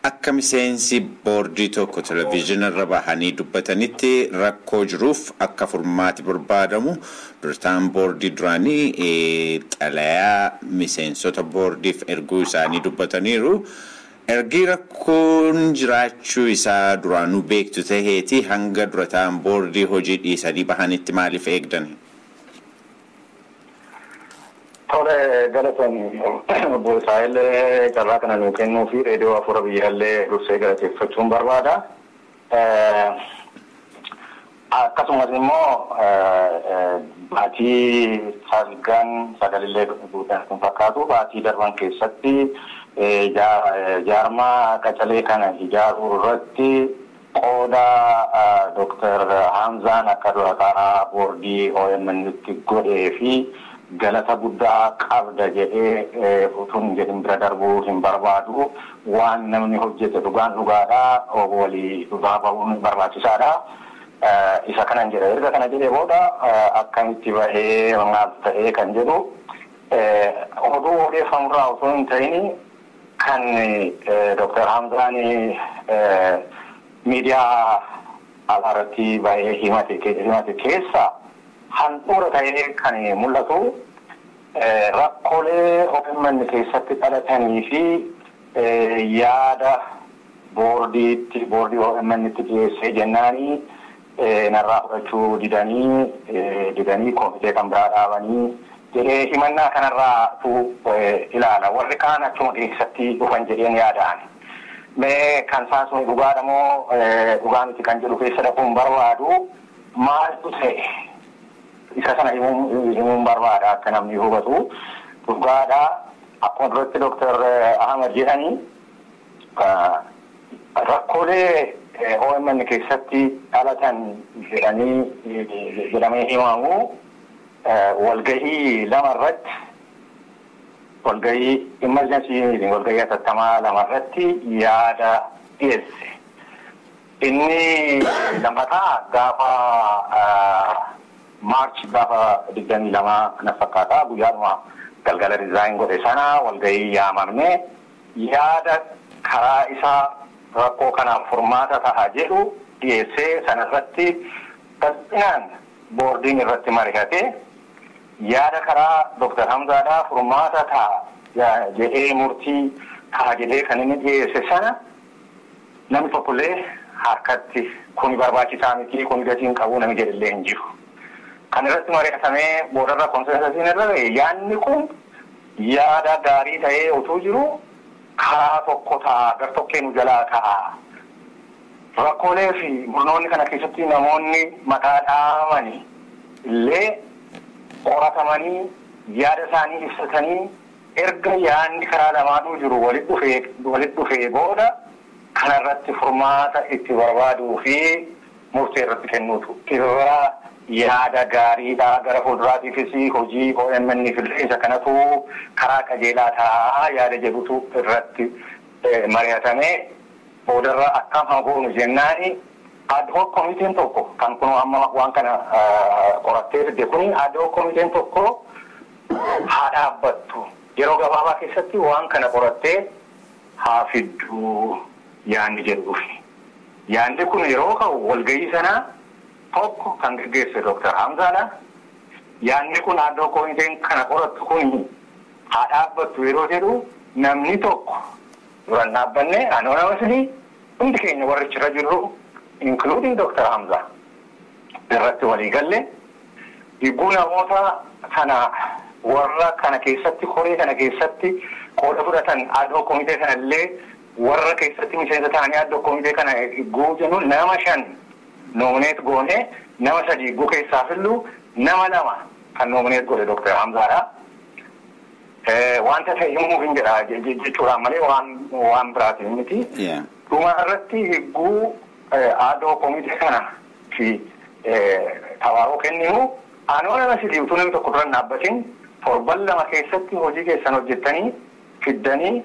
Akka miseensi boordii tokko televezyiina irra bahanii dubbatanitti, rakkoo jiruuf akka furmaati barbaadamu durataan boordii duraanii xalayaa miseensota boordiif erguu isaanii dubbataniiru. Ergi rakkoon jiraachuu isaa duraanuu beektu taheeti, hanga durataan boordii hojii dhiisanii bahanitti maaliif eegdan? Tole, galatoon obbo Israa'el carraa kana nuu kennuu fi reediyoo Afuura Biyyaallee dursee galateeffachuun barbaada. Akkasumas immoo baatii salgan sagalillee guutan kun fakkaatu baatii darban keessatti jaarmaa qacalee kana ijaaruu irratti qooda Dooktar Hamzaan akka dura taa'aa boordii OMN tti godhee fi galata guddaa qabda jedhee utuun jedhin bira darbuu hin barbaadu. Waan namni hojjete dhugaan dhugaadha, walii dhugaa ba'uun barbaachisaadha. Isa kanan jedha. Erga kana jedhee booda akkamitti bahee, maal ta'ee kan jedhu, oduu odeeffamurraa osoo hin ta'in kan Dooktar Hamzaan miidiyaa alaarratti bahee himate keessa handhuura ta'ee kan mul'atu rakkoolee OMN keessatti dhalatanii fi yaada boordiitti, boordii OMN tti dhiyeessee jennaanii narraa fudhachuu didanii komitee kan biraa dhaabanii jedhee himannaa kanarraatu ilaala. Warri kaan achuma keessatti dhufan jedheen yaada'an. Mee kan isaan sun dhugaadha moo dhugaa miti kan jedhu keessa dhaquun barbaadu, maaltu ta'e isa sana himuun barbaada akka namni hubatu. Dhugaadha, akkuma duratti Dooktar Ahmad jedhanii, rakkoolee OMN keessatti dhalatan jedhanii jedhamee himamu walgahii lama irratti, walgahii emergency meeting, walgahii hatattamaa lama irratti yaada dhiyeesse. Inni lammataa gaafa March gaafa 22 na fakkaata, guyyaadhuma galgala resign godhe sana walgahii yaamamne yaada karaa isaa rakkoo kanaaf furmaata ta'a jedhu dhiyeessee, sanarratti bal'inaan boordiin irratti mari'ate, yaada karaa Dooktar Hamzaadhaa furmaata ta'a jedhee, murtii ta'a jedhee kan inni dhiyeesse sana namni tokkollee harkatti kuni barbaachisaa miti, kuni gatiin qabu namni jedhillee hin jiru. Kan irratti mari'atamee boodarra consensusiin irra ga'e, yaadni kun yaada gaarii ta'ee utuu jiru karaa tokko ta'a, gartokkee nu jalaa ta'a. Rakkoolee fi murnoonni kana keessatti namoonni mataa dhahamanii illee qoratamanii yaada isaanii ibsatanii, erga yaadni karaa lamaanuu jiru walitti dhufee booda kanarratti furmaata itti barbaaduu fi murtee irratti kennuutu irra yaada gaariidha. Gara fuulduraatiifis hojii OMN illee isa kanatu karaa qajeelaa ta'a yaada jedhutu irratti mari'atamee, boodarra akkam haa goonu jennaani ad hoc komiteen tokko kan kun amma waan kana qorattee fidde kuni, ad hoc komiteen tokko haa dhaabbattu, yeroo gabaabaa keessatti waan kana qorattee haa fiddu yaanni jedhuufi. Yaanni kun yeroo ka'u walgahii sana tokko kan gaggeesse Dooktar Hamzaadha. Yaanni kun ad hoc komiteen kana qorattu kun haa dhaabbattu yeroo jedhu namni tokko duran dhaabbanne anonymous hundi keenya warri achirra jirru, including Dr. Hamza, irratti walii galle. Dhibbuu namoota sana warra kana keessatti, koree kana keessatti qooda fudhatan, ad hoc komitee kana illee warra keessatti miseensa ta'anii, ad hoc komitee kana higguu jennu nama shan nominate goone, nama sadi higguu keessaa fillu, nama lama kan nominate godhe Dr. Hamzaadha. Wanta ta'e himuuf hin jedha jechuudhaan malee waan biraatiin miti. Dhuma irratti higguu ad hoc komitee kana fi tabaaroo kenninu anonymous utuu namni tokko dura hin dhaabbatin torban 2 keessatti hojii keessan hojjettanii fiddanii,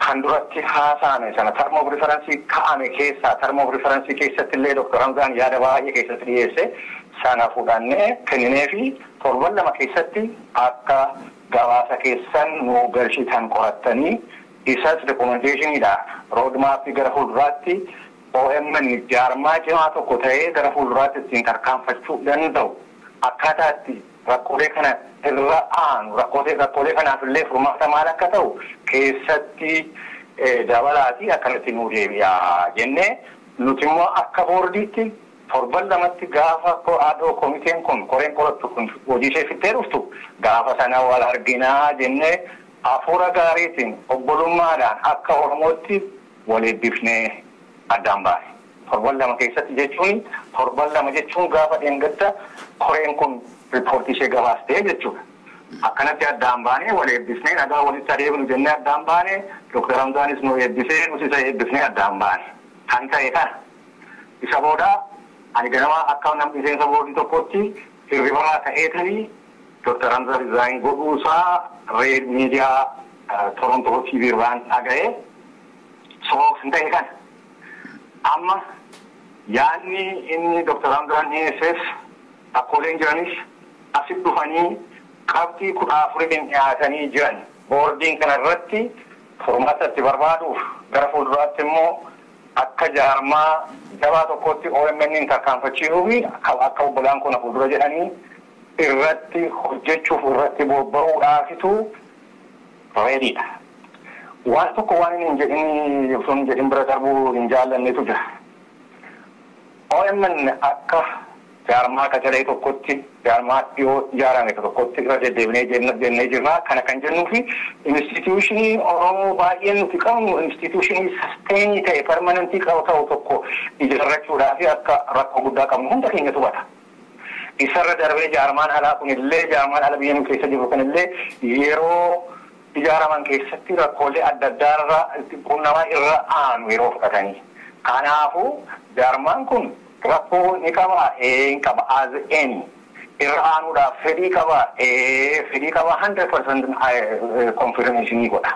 kan duratti haasa'ame sana term of reference ka'ame keessaa, term of reference keessatti illee Dr. Hamzaan yaada baay'ee keessatti dhiyeesse sana fudhannee kenninee fi torban 2 keessatti akka gabaasa keessan nu galchitan qorattanii, isas recommendationiidha, roadmapii gara fuulduraatti OMN jaarmaa cimaa tokko ta'ee gara fuulduraatti ittiin tarkaanfachuu danda'u, akkaataa itti rakkoolee kana irra aanu, rakkoolee kanaaf illee furmaata maal akka ta'u keessatti dabalaatii akkanatti nuu deebi'a jennee, nuti immoo akka boordiitti Torban lamatti gaafa adoo komiteen kun koreen qorattu kun hojii ishee fittee dhuftu gaafa sana wal arginaa jennee hafuura gaariitiin obbolummaadhaan akka Oromootti wal eebbifnee addaan baane. Torban 2 keessatti jechuun torban 2 jechuun gaafa dheengadda koreen kun riippoortii ishee gabaastee jechuudha. Akkanatti addaan baanee wal eebbifnee nagaa walitti adeemnu jennee addaan baane Dr. Hamzaanis nu eebbisee nus isa eebbifnee addaan baane. Kan ta'e kana. Isa booda ani ganama akka namni miseensa boordii tokkotti hirribarraa ka'ee ta'ii Dr. Hamzaa resign godhuusaa reed miidiyaa Torontoo TV irraan dhaga'ee sooksin ta'e kana. Amma yaadni inni Dr. Hamzaan dhiyeesseef rakkooleen jiranis asitti dhufanii qabxii 14 dhiyaatanii jiran boordiin kana irratti furmaata itti barbaaduuf gara fuulduraatti immoo akka jaarmaa jabaa tokkotti OMN tarkaanfachiisuu fi akka obbolaan kun fuuldura jedhanii irratti hojjechuuf irratti bobba'uudhaafitu reediidha. Waan tokko waan inni hin jedhin osoo hin jedhin bira darbuu hin jaallannetu jira. OMN akka jaarmaa qacalee tokkotti jaarmaa dhiyoo ijaarame tokkotti irra deddeebinee jennee jirra. Kana kan jennuu fi instituushinii Oromoo baay'een nuti qabnu instituushinii sasteenii ta'e permanentii qabu ta'u tokko ijaarrachuudhaa fi akka rakkoo guddaa qabnu hunda keenya hubata. Isarra darbee jaarmaan alaa kunillee jaarmaan ala biyya nu keessa jiru kunillee yeroo ijaaraman keessatti rakkoolee adda addaarra qunnamaa irra aanu yeroo fudhatanii. Kanaafuu jaarmaan kun rakkoo ni qaba hin qaba as any irra aanuudhaaf fedhii qaba fedhii qaba 100% confirmation godha.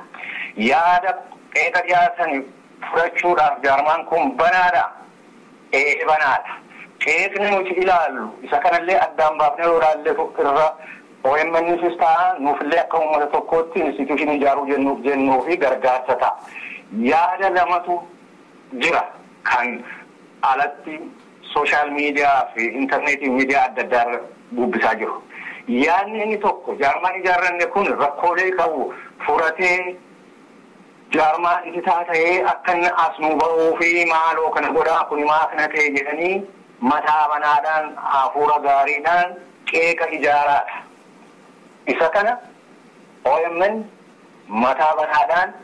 Yaada qeeqa dhiyaatan fudhachuudhaaf jaarmaan kun banaadha. Banaadha. Qeeqni nuti ilaallu isa kanallee addaan baafnee yoo ilaalle irra OMNs ta'a nuufillee akka uummata tokkootti instituushinii ijaaruu jennuu fi gargaarsa ta'a. Yaada lamatu jira kan alatti sooshaal miidiyaa fi intarneetii miidiyaa adda addaa gubbisaa jiru. Yaadni inni tokko jaarmaan ijaarranne kun rakkoolee qabu furatee jaarmaa ititaa ta'ee akka inni as nu ba'uu fi maaloo kana godhaa kun maa kana ta'e jedhanii mataa banaadhaan hafuura gaariidhaan qeeqa ijaaraadha. Isa kana OMN mataa banaadhaan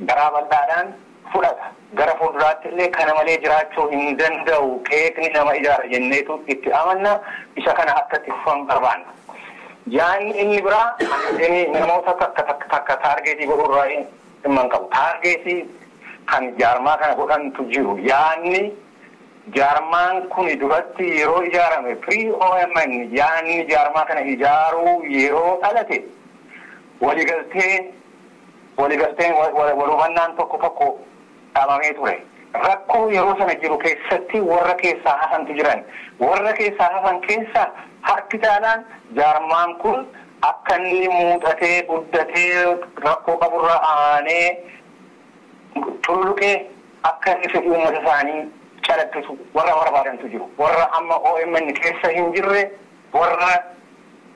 garaa bal'aadhaan fudhata. Gara fuulduraatti illee kana malee jiraachuu hin danda'u qeeqni nama ijaara jenneetu itti amanna. Isa kana akka itti fufan barbaanna. Yaanni inni biraa inni namoota takka taargeetii godhurraa dhimma hin qabu. Taargeetii kan jaarmaa kana godhantu jiru. Yaanni jaarmaan kun duratti yeroo ijaarame pre-OMN yaanni jaarmaa kana ijaaruu yeroo dhalate waliigalteen wal hubannaan tokko tokko dhaabamee ture. Rakkoo yeroo sana jiru keessatti warra keessaa hafantu jiran. Warra keessaa hafan keessa harki caalaan jaarmaan kun akka inni muuxatee guddatee rakkoo qaburra aanee tulluqee akka inni fedhii uummata isaanii calaqqisu warra barbaadantu jiru. Warra amma OMN keessa hin jirre warra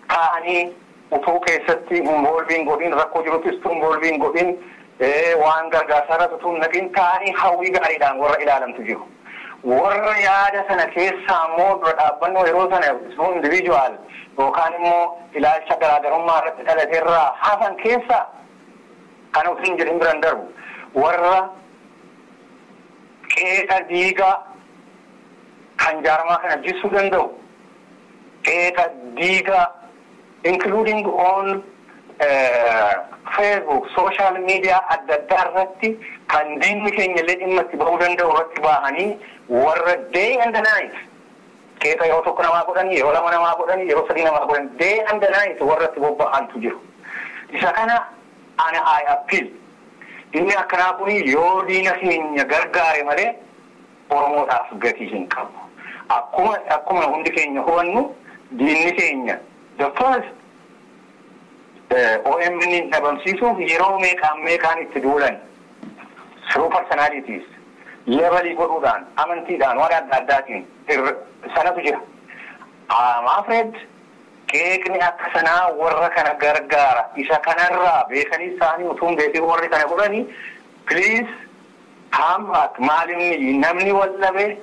taa'anii utuu keessatti involviin godhin rakkoo jiruttis involviin godhin waan gargaarsa irratti utuu naqin taa'anii hawwii gaariidhaan warra ilaalamtu jiru. Warra yaada sana keessaa immoo dura dhaabbannoo yeroo sana individual yookaan immoo ilaalcha garaagarummaa irratti dhalateerraa hafan keessa kan utuu hin jedhin biraan darbu warra qeeqa diigaa kan jaarmaa kana jissuu danda'u qeeqa diigaa including on Facebook, social media adda addaa irratti kan diinni keenya illee dhimma itti bahuu danda'u irratti bahanii warra day and night qeeqa yeroo tokko namaa godhanii, yeroo lama namaa godhanii, yeroo sadii namaa godhanii day and night warra itti bobba'antu jiru. Isa kana ana I appeal. Inni akkanaa kun yoo diina keenya gargaare malee Oromoodhaaf gatii hin qabu. Akkuma hundi keenya hubannu diinni keenya the first OMN dhabamsiisuuf yeroo meeqaan itti duulan through personalities levelii godhuudhaan amantiidhaan waan adda addaatiin sanatu jira. I'm afraid qeeqni akka sanaa warra kana gargaara. Isa kanarraa beekanii isaanii utuu hin beekin warri kana godhanii please come back. Maalinni namni wal dhabe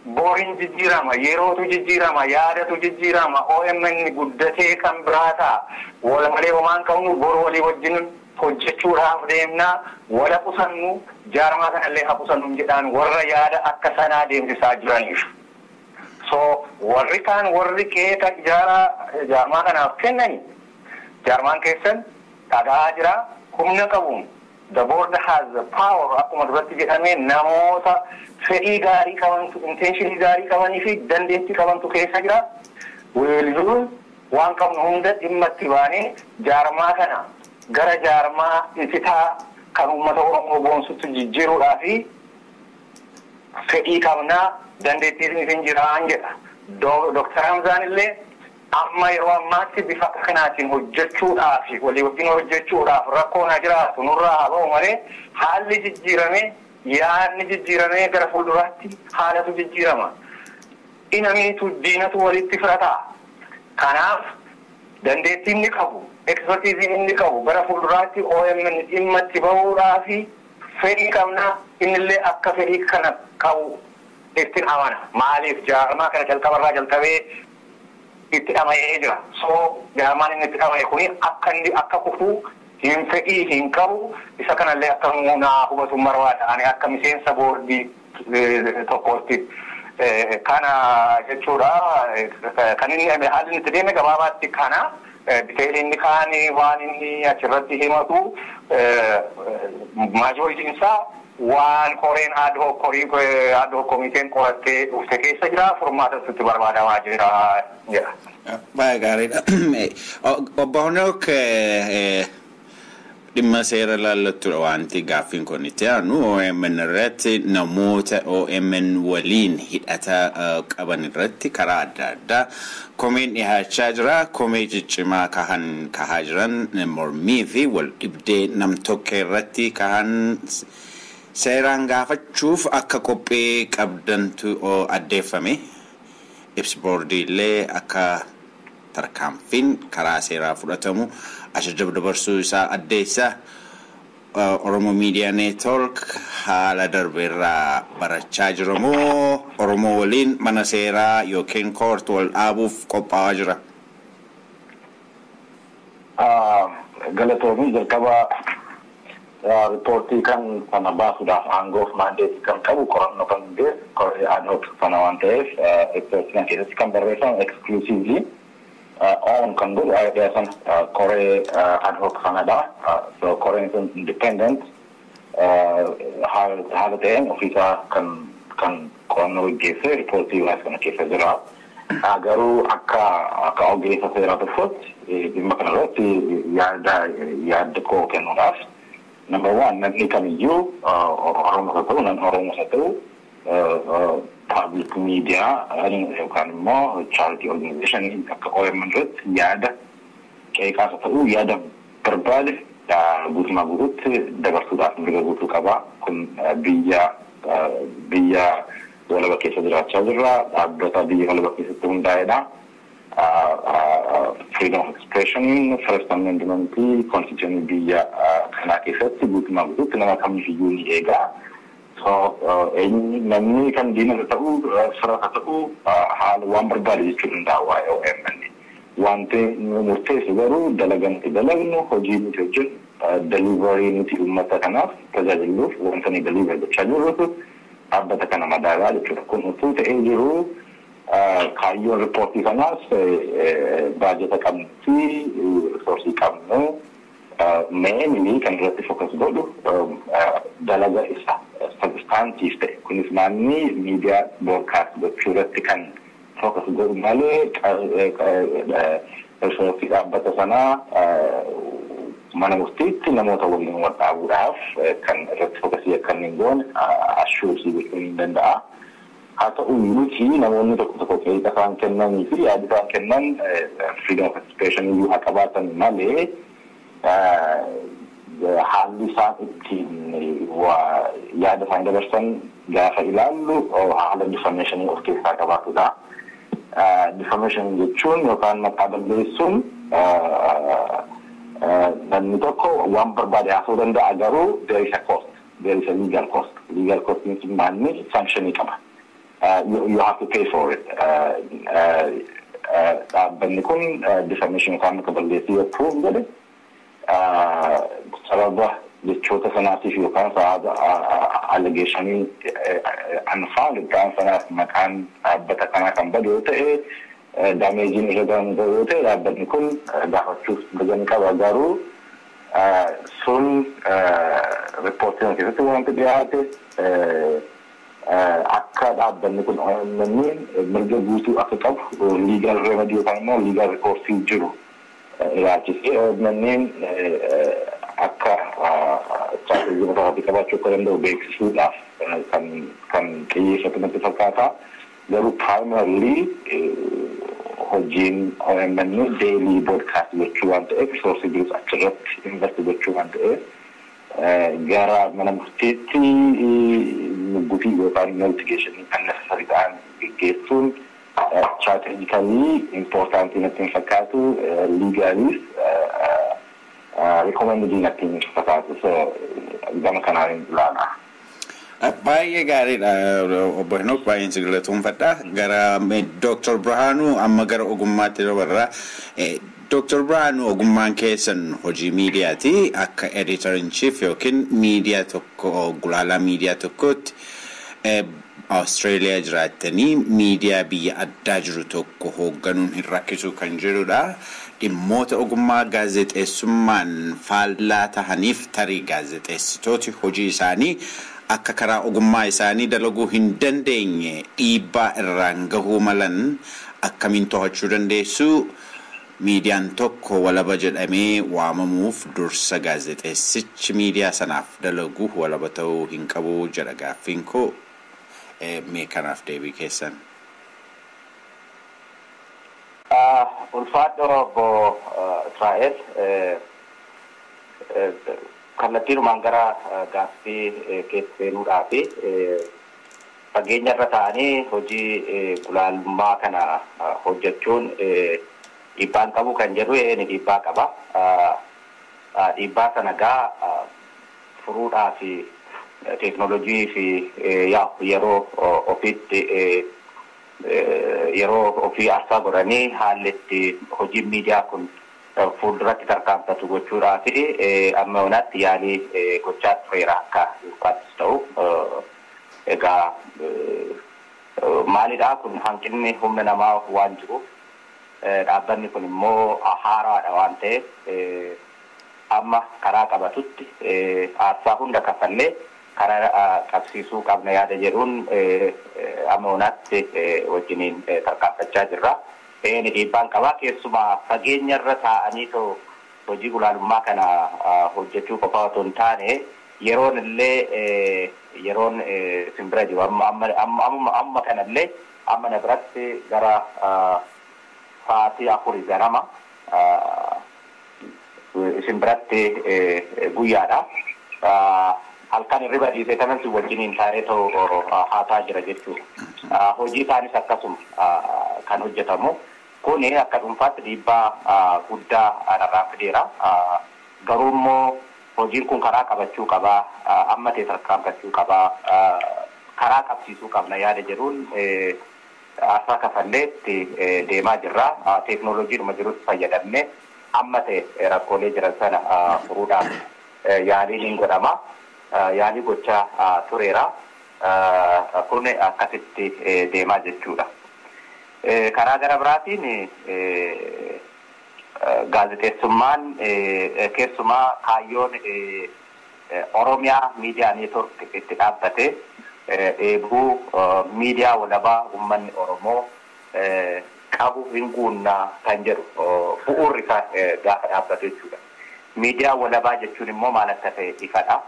Booriin jijjiirama, yerootu jijjiirama, yaadatu jijjiirama, OMN guddatee kan biraa ta'a. Wal malee homaan qabnu, boru walii wajjin hojjechuudhaaf deemnaa, wala qusannu, jaarmaa kanallee haa qusannu jedhaan warra yaada akka sanaa deemsisaa jiraniif. So warri kaan warri qeeqa ijaaraa jaarmaa kanaaf kennani, jaarmaan keessan dhagaa jira, humna qabuun. The board has the power, akkuma duratti jedhamee, namoota fedhii gaarii qabantu, intentionii gaarii qabanii fi dandeettii qabantu keessa jira. Weelluun waan qabnu hunda dhimma itti baanee jaarmaa kana gara jaarmaa isitaa kan uummata Oromoo boonsutti jijjiiruudhaa fi fedhii qabnaa, dandeettiin isin jiraan jedha. Dooktar Hamzaan illee amma yeroo ammaatti bifa akka kanaatiin hojjechuudhaaf, walii wajjin hojjechuudhaaf rakkoon haa jiraatu, nurraa haa ba'u malee, haalli jijjiiramee, yaadni jijjiiramee, gara fuulduraatti haalatu jijjiirama. Inamiitu diinatu walitti firataa. Kanaaf dandeettii inni qabu, expertise inni qabu, gara fuulduraatti OMN dhimma itti bahuudhaa fi fedhii qabnaa, innillee akka fedhii kana qabu ittiin amana. Maaliif, jaarmaa kana jalqabarraa jalqabee itti dhama'ee jira. So jaarmaan inni itti dhama'e kuni akka inni akka kufuu hin fedhii hin qabu. Isa kanallee akka naa hubatu barbaada. Ani akka miseensa boordii tokkootti kana jechuudha. Kan inni haalli inni itti deeme gabaabaatti kana. Detail inni kaan waan inni achirratti himatu majorityn isaa waan koreen ad hoc, korii ad hoc komiteen qorattee dhufte keessa jira, furmaata itti barbaadamaa jira jedha. Baay'ee gaariidha. Obbo Honook, dhimma seera laallattudha wanti gaaffiin kun itti aanu. OMN irratti namoota OMN waliin hidhata qaban irratti karaa adda addaa komeen dhiyaachaa jira. Komee ciccimaa kahan kahaa jiran mormii fi wal dhibdee nam-tokkee irratti kahan seeraan gaafachuuf akka qophii qabdantu addeeffame. Ibsi boordii illee akka tarkaanfiin karaa seeraa fudhatamu ajaja dabarsuu isaa addeessa. Oromo Miidiyaa Network haala darbeerraa barachaa jira moo Oromoo waliin mana seeraa yookiin court wal dhaabuuf qophaa'aa jira? Galatoomii. Jalqaba riippoortii kan sana baasuudhaaf aangoof mandateii kan qabu, qorannoo kan hundeessu koree ad hoc sana waan ta'eef, riippoortii kan keessatti kan barreeffamu exclusively own kan godhu idea sana koree ad hoc sanadha. So koreen sun independent haala ta'een ofiisaa kan qorannoo gaggeessee riippoortii baase kana keessa jira. Garuu akka ogeessa seeraa tokkotti dhimma kanarratti yaada koo kennuudhaaf, number one, namni kamiyyuu, Oromoo haa ta'u, nan Oromoo haa ta'u, public media yookaan immoo charity organization akka OMN irratti yaada qeeqaas haa ta'u, yaada barbaade guutumaa guutuutti dabarsuudhaaf mirga guutuu qaba. Kun biyya walaba keessa jiraachaa jirra. Dhaabbata biyya walaba keessatti hundaa'edha. Freedom of expression, First Amendment, constitution biyya kanaa keessatti guutumaa guutuutti nama kamiifiyyuu ni eega. So namni kan diina haa ta'u, fira haa ta'u, haala waan barbaade jechuu danda'a waa'ee OMN. Wanti nu murteessu garuu dalaga nuti dalagnu, hojii nuti hojjennu, delivery nuti uummata kanaaf tajaajiluuf wanta ni deliver gochaa jirrutu dhaabbata kana madaalaa jechuudha. Kun utuu ta'ee jiru, kaayyoon riippoortii kanaas baajata qabnu fi resourceii qabnu mainly kan irratti focus godhu dalaga isa substantive ta'e, kunis maanni miidiyaa broadcast gochuu irratti kan focus godhu malee, resourceii dhaabbata sanaa mana murtiitti namoota waliin wal dhaabuudhaaf kan irratti focusii akka inni hin goone assure gochuun hin danda'a. Haa ta'u nuti namoonni tokko tokko qeeqa isaan kennanii fi yaada isaan kennan freedom of expression iyyuu haa qabaatan malee, haalli isaan ittiin yaada isaan dabarsan gaafa ilaallu haala defamation of keessaa qabaatudha. Defamation jechuun yookaan maqaa balleessuun namni tokko waan barbaade haasa'uu danda'a, garuu there is a cost, there is a legal cost. Legal cost sun maanni sanctionii qaba. You have to pay for it. Dhaabbanni kun defamation yookaan akka balleessii yoo prove godhe, sababa jechoota sanaatiif yookaan sababa allegationii unfounded ta'an sanaaf maqaan dhaabbata kanaa kan badu yoo ta'e, damageiin irra gahu yoo ta'e, dhaabbanni kun gaafachuuf mirga ni qaba. Garuu sun riippoortii kana keessatti wanti dhiyaate akka dhaabbanni kun OMN mirga guutuu akka qabu, legal remedy yookaan immoo legal recourse jiru ilaalchisee OMN akka istiraatejii mataa isaatii qabaachuu akka danda'u beeksisuudhaaf kan xiyyeeffatu natti fakkaata. Garuu primarily hojiin OMN daily broadcast gochuu waan ta'eef, resource jirus achirratti invest gochuu waan ta'eef, gara mana murtiitti muggutii yookaan litigation unnecessary ta'an geggeessuun strategically important natti hin fakkaatu, legally recommended natti hin fakkaatu. So gama kanaan ilaala. Baay'ee gaariidha, obbo Henook, baay'een si galatoomfadha. Gara Dooktar Birhaanuu, amma gara ogummaatti dabarra. Dooktar Birhaanuu, ogummaan keessan hojii miidiyaati. Akka editor in chief yookiin miidiyaa tokko, gulaalaa miidiyaa tokkootti, Awustreeliyaa jiraattanii miidiyaa biyya addaa jiru tokko hoogganuun hin rakkisu kan jedhudha. Dhimmoota ogummaa gaazexeessummaan faallaa tahaniif tarii gaazexeessitooti hojii isaanii akka karaa ogummaa isaanii dalaguu hin dandeenye dhiibbaa irraan gahuu malan akkamiin to'achuu dandeessu? Miidiyaan tokko walaba jedhamee waamamuuf dursa gaazexeessichi miidiyaa sanaaf dalagu walaba ta'uu hin qabu jedha gaaffiin koo. Mee kanaaf deebii keessan. Ulfaadho, obbo Israa'el. Kallattiinumaan gara gaaffii keessa seenuudhaafi, fageenya irra ta'anii hojii gulaalummaa kana hojjechuun dhiibbaan qabu kan jedhu, ni dhiibbaa qaba. Dhiibbaa sana gaa furuudhaa fi teeknoolojii fi yeroo ofiitti, yeroo ofii aarsaa godhanii haalli itti hojiin miidiyaa kun fuulduratti tarkaanfatu gochuudhaa fi amma yoonaatti yaalii gochaa tureera akka dhuunfaattis ta'u. Egaa maalidhaa, kun hanqinni humna namaa waan jiruuf, dhaabbanni kun immoo haaraadha waan ta'eef, amma karaa qabatutti aarsaa hunda kafallee karaa qabsiisuu qabna yaada jedhuun amma yoonaatti wajjiniin tarkaanfachaa jirra. Inni dhiibbaan qabaa, keessumaa fageenya irra taa'anii too hojii gulaalummaa kana hojjechuu qofa otoo hin taane, yeroon illee, yeroon isin bira jiru amma kanallee, amma na biratti gara sa'aatii 4 ganama, isin biratti guyyaadha. Halkan hirriba dhiisee kanan si wajjiniin taa'ee too haasaa jira jechuudha. Hojii isaanis akkasuma kan hojjetamu. Kuni akka dhuunfaatti dhiibbaa guddaa narraa fideera. Garuu immoo hojiin kun karaa qabachuu qabaa, amma ta'e tarkaanfachuu qabaa, karaa qabsiisuu qabna yaada jedhuun aarsaa kafalleetti deemaa jirra. Teeknooloojiidhuma jirutti fayyadamne amma ta'e rakkoolee jiran sana furuudhaaf yaaliin hin godhama. Yaalii gochaa tureera. Kun akkasitti deemaa jechuudha. Karaa gara biraatiin gaazexeessummaan, keessumaa kaayyoon Oromiyaa Miidiyaa Neetwork itti dhaabbate dheebuu miidiyaa walabaa uummanni Oromoo qabu hin guunnaa kan jedhu bu'uurri isaa gaafa dhaabbatu jechuudha. Miidiyaa walabaa jechuun immoo maal akka ta'e ifadha.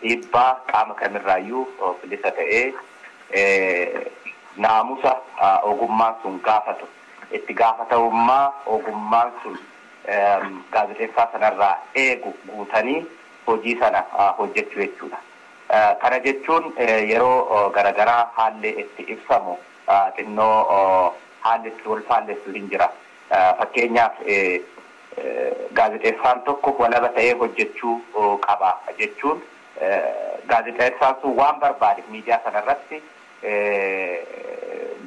Dhiibbaa qaama kamirraayyuu bilisa ta'ee, naamusa ogummaan sun gaafatu, itti gaafatamummaa ogummaan sun gaazexeessaa sanarraa eegu guutanii hojii sana hojjechuu jechuudha. Kana jechuun yeroo garaagaraa haalli itti ibsamu xinnoo haalli itti wal faallessu hin jira. Fakkeenyaaf, gaazexeessaan tokko walaba ta'ee hojjechuu qaba jechuun gaazexeessaan sun waan barbaade miidiyaa sanarratti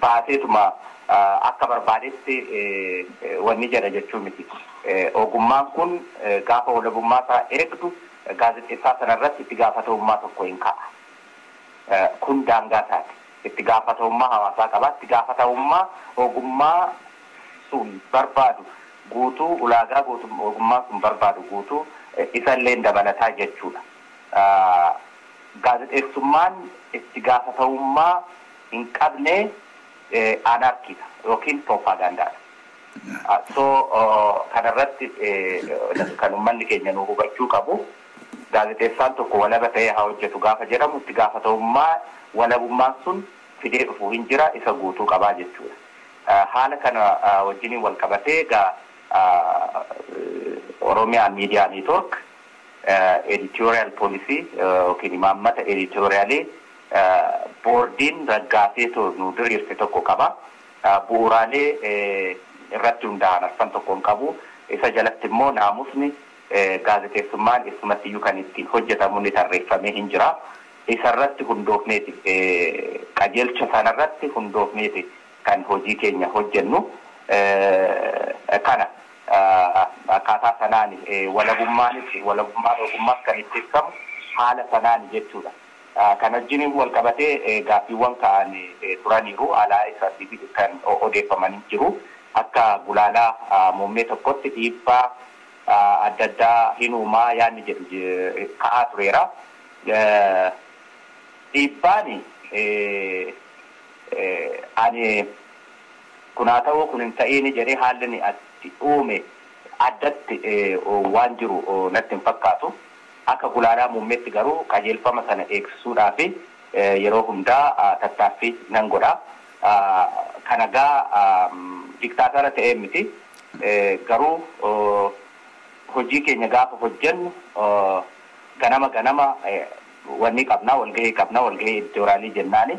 Baaseetuma akka barbaadetti wanni jedha jechuu miti. Ogummaan kun gaafa walabummaa isaa eegdu gaazexeessaa sanarratti itti gaafatamummaa tokko hin ka'a. Kun daangaa isaati. Itti gaafatamummaa hawaasaa qaba. Itti gaafatamummaa ogummaa sun barbaadu guutuu, ulaagaa ogummaa sun barbaadu guutuu isallee dabalataa jechuudha. Gaazexeessummaan itti gaafatamummaa hin qabne anarkiidha yookiin propaagandaadha. So kanarratti kan uummanni keenya nu hubachuu qabu, gaazexeessaan tokko walaba ta'ee haa hojjetu gaafa jedhamu, itti gaafatamummaa walabummaan sun fidee dhufu hin jira, isa guutuu qabaa jechuudha. Haala kana wajjiniin wal qabatee egaa Oromiyaa Miidiyaa Neetwork editorial policy yookiin imaammata editorialii boordiin raggaasee nu diriirse tokko qaba. Bu'uuraalee irratti hundaa'an arfan tokko hin qabu. Isa jalatti immoo naamusni gaazexeessummaan eessumattiyyuu kan ittiin hojjetamu ni tarreeffamee hin jira. Isarratti hundoofneeti, qajeelcha sanarratti hundoofneeti kan hojii keenya hojjennu. Kana akkaataa sanaan walabummaanis, walabummaan ogummaas kan itti ibsamu haala sanaan jechuudha. Kan wajjin wal qabatee gaaffiiwwan ka'an turaniiru, alaa isaatti kan odeeffamanii jiru. Akka gulaalaa muummee tokkotti dhiibbaa adda addaa hin uumaa yaadni jedhu ka'aa tureera. Dhiibbaan ani kun haa ta'uu, kun hin ta'iin jedhee haalli inni itti uume addatti waan jiru natti hin fakkaatu. Akka gulaalaa muummeetti garuu qajeelfama sana eegsisuudhaaf yeroo hundaa tattaaffii nan godha. Kana gaa diktaatara ta'ee miti. Garuu hojii keenya gaafa hojjennu ganama ganama wanni qabnaa, walgahii qabnaa, walgahii editoraalii jennaani,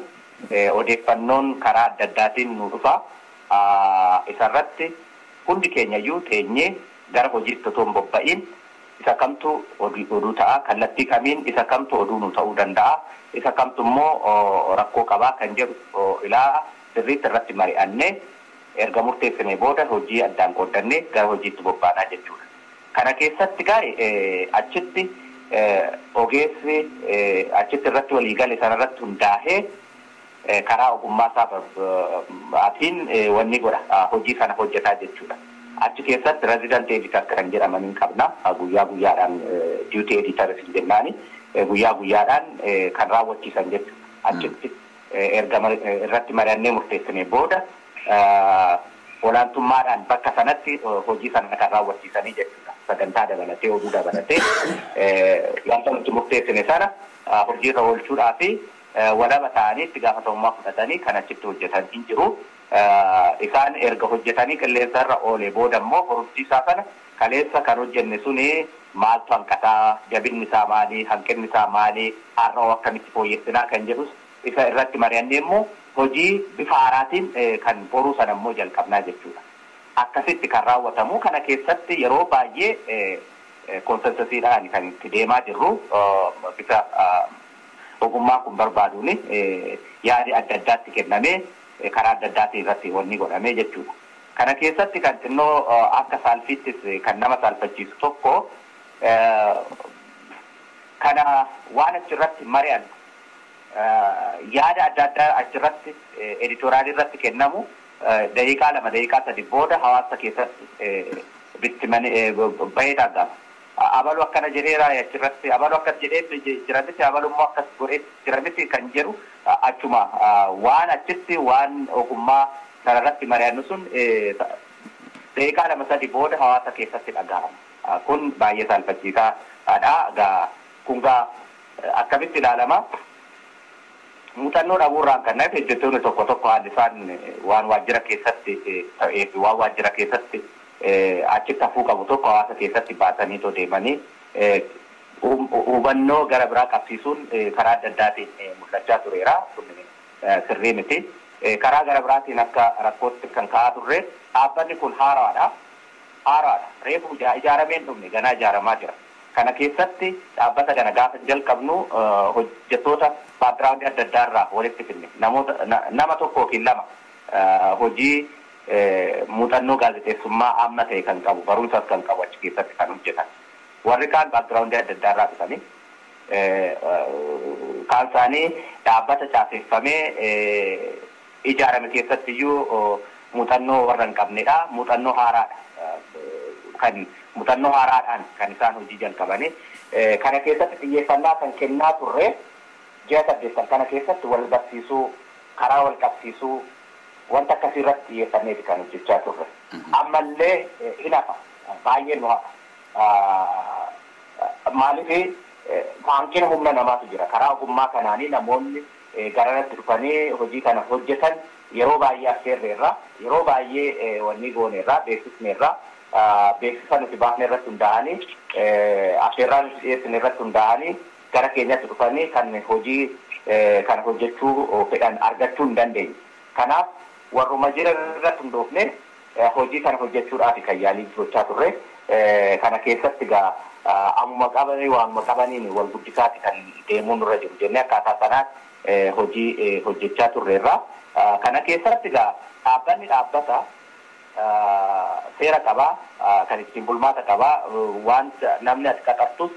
odeeffannoon karaa adda addaatiin nu dhufa. Isarratti hundi keenya iyyuu teenyee gara hojiitti otoo hin bobba'iin isa kamtu oduu ta'a, kallattii kamiin isa kamtu oduu nu ta'uu danda'a, isa kamtu immoo rakkoo qabaa kan jedhu ilaa sirriitti irratti mari'annee erga murteessinee booda hojii addaan qooddannee gara hojiitti bobbaanaa jechuudha. Kana keessatti gaa'e achitti ogeessi achitti irratti waliigale sanarratti hundaa'ee karaa ogummaa isaatiin wanni godha, hojii sana hojjetaa jechuudha. Achi keessatti resident editor kan jedhaman hin qabna. Guyyaa guyyaadhaan duty editor jennaani, guyyaa guyyaadhaan kan raawwachiisan jechuudha. Achitti erga irratti mari'annee murteessinee booda olaantummaadhaan bakka sanatti hojii sana kan raawwachiisanii jechuudha. Sagantaa dabalatee, oduu dabalatee, wanta nuti murteessine sana hojiirra oolchuudhaa fi walaba ta'anii itti gaafatamummaa fudhatanii kan achitti hojjetan hin jiru. Isaan erga hojjetanii qilleensarra oolee booda immoo horumsiisaa sana, kaleessa kan hojjenne suni maaltu hanqataa, jabinni isaa maali, hanqinni isaa maali, har'a akkamitti fooyyessinaa kan jedhus isa irratti mari'annee immoo hojii bifa haaraatiin kan boruu sana immoo jalqabnaa jechuudha. Akkasitti kan raawwatamu. Kana keessatti yeroo baay'ee consensusiidhaan kan itti deemaa jirru, bifa ogummaa kun barbaaduun yaadi adda addaatti kennamee karaa adda addaatiin irratti wanni godhamee jechuudha. Kana keessatti kan xinnoo akka saalfiittis kan nama saalfachiisu tokko, kana waan achirratti mari'an, yaada adda addaa achirratti editoraalii irratti kennamu, daqiiqaa 2, daqiiqaa 3 booda hawaasa keessatti bittimanii bahee argama. Abalu akkana jedheera achirratti, abalu akkas jedhee jira miti, abalu immoo akkas godhee jira miti kan jedhu, achuma waan achitti waan ogummaa sanarratti mari'annu sun daqiiqaa 2, 3 booda hawaasa keessatti dhaga'ama. Kun baay'ee saalfachiisaadha. Gaa kun gaa akkamitti ilaalama? Muuxannoo dhabuurraan kan naaf hojjettoonni tokko tokko haalli isaan waan waajjira keessatti ta'ee fi waan waajjira keessatti achitti hafuu qabu tokko hawaasa keessatti baasanii too deemanii hubannoo gara biraa qabsiisuun karaa adda addaatiin mul'achaa tureera. Kun sirrii miti. Karaa gara biraatiin akka rakkootti kan ka'aa turre, dhaabbanni kun haaraadha. Haaraadha. Reefu ijaaramee hin dhumne, ganaa ijaaramaa jira. Kana keessatti dhaabbata kana gaafa jalqabnu hojjettoota baakgiraawundii adda addaa irraa walitti fidne namoota nama tokko yookiin lama hojii muuxannoo gaazexeessummaa amma ta'e kan qabu barumsas kan qabu achi keessatti kan hojjetan. Warri kaan baakgiraawundii adda addaa irraa dhufanii kaan isaanii dhaabbata caaseffamee ijaarame keessatti iyyuu muuxannoo warra hin qabnedha. Muuxannoo haaraadha. Kan muuxannoo haaraadhaan kan isaan hojii jalqabanii. Kana keessatti xiyyeeffannaa kan kennaa turre ji'a 8 kana keessatti wal barsiisuu, karaa wal qabsiisuu wanta akkasii irratti xiyyeeffanneeti kan hojjechaa turre. Ammallee hin hafa. Baay'ee nu hafa. Maaliif hanqina humna namaatu jira. Karaa ogummaa kanaanii namoonni garanatti dhufanii hojii kana hojjetan yeroo baay'ee affeerreerra, yeroo baay'ee wanni gooneerra, beeksisneerra, beeksisa nuti baafne irratti hundaa'anii, affeerraa nuti dhiyeessine irratti hundaa'anii gara keenyatti dhufanii kan hojii kana hojjechuu fedhan argachuu hin dandeenye. Kanaaf warruma jiran irratti hundoofne hojii kana hojjechuudhaaf kan yaalii gochaa turre. Kana keessatti egaa ammuma qabanii waanuma qabaniin wal guddisaati kan deemuun nurra jiru jennee akkaataa sanaatti hojii hojjechaa turreerra. Kana keessatti egaa dhaabbanni dhaabbata seera qabaa, kan ittiin bulmaata qabaa, wanta namni ati qaxartus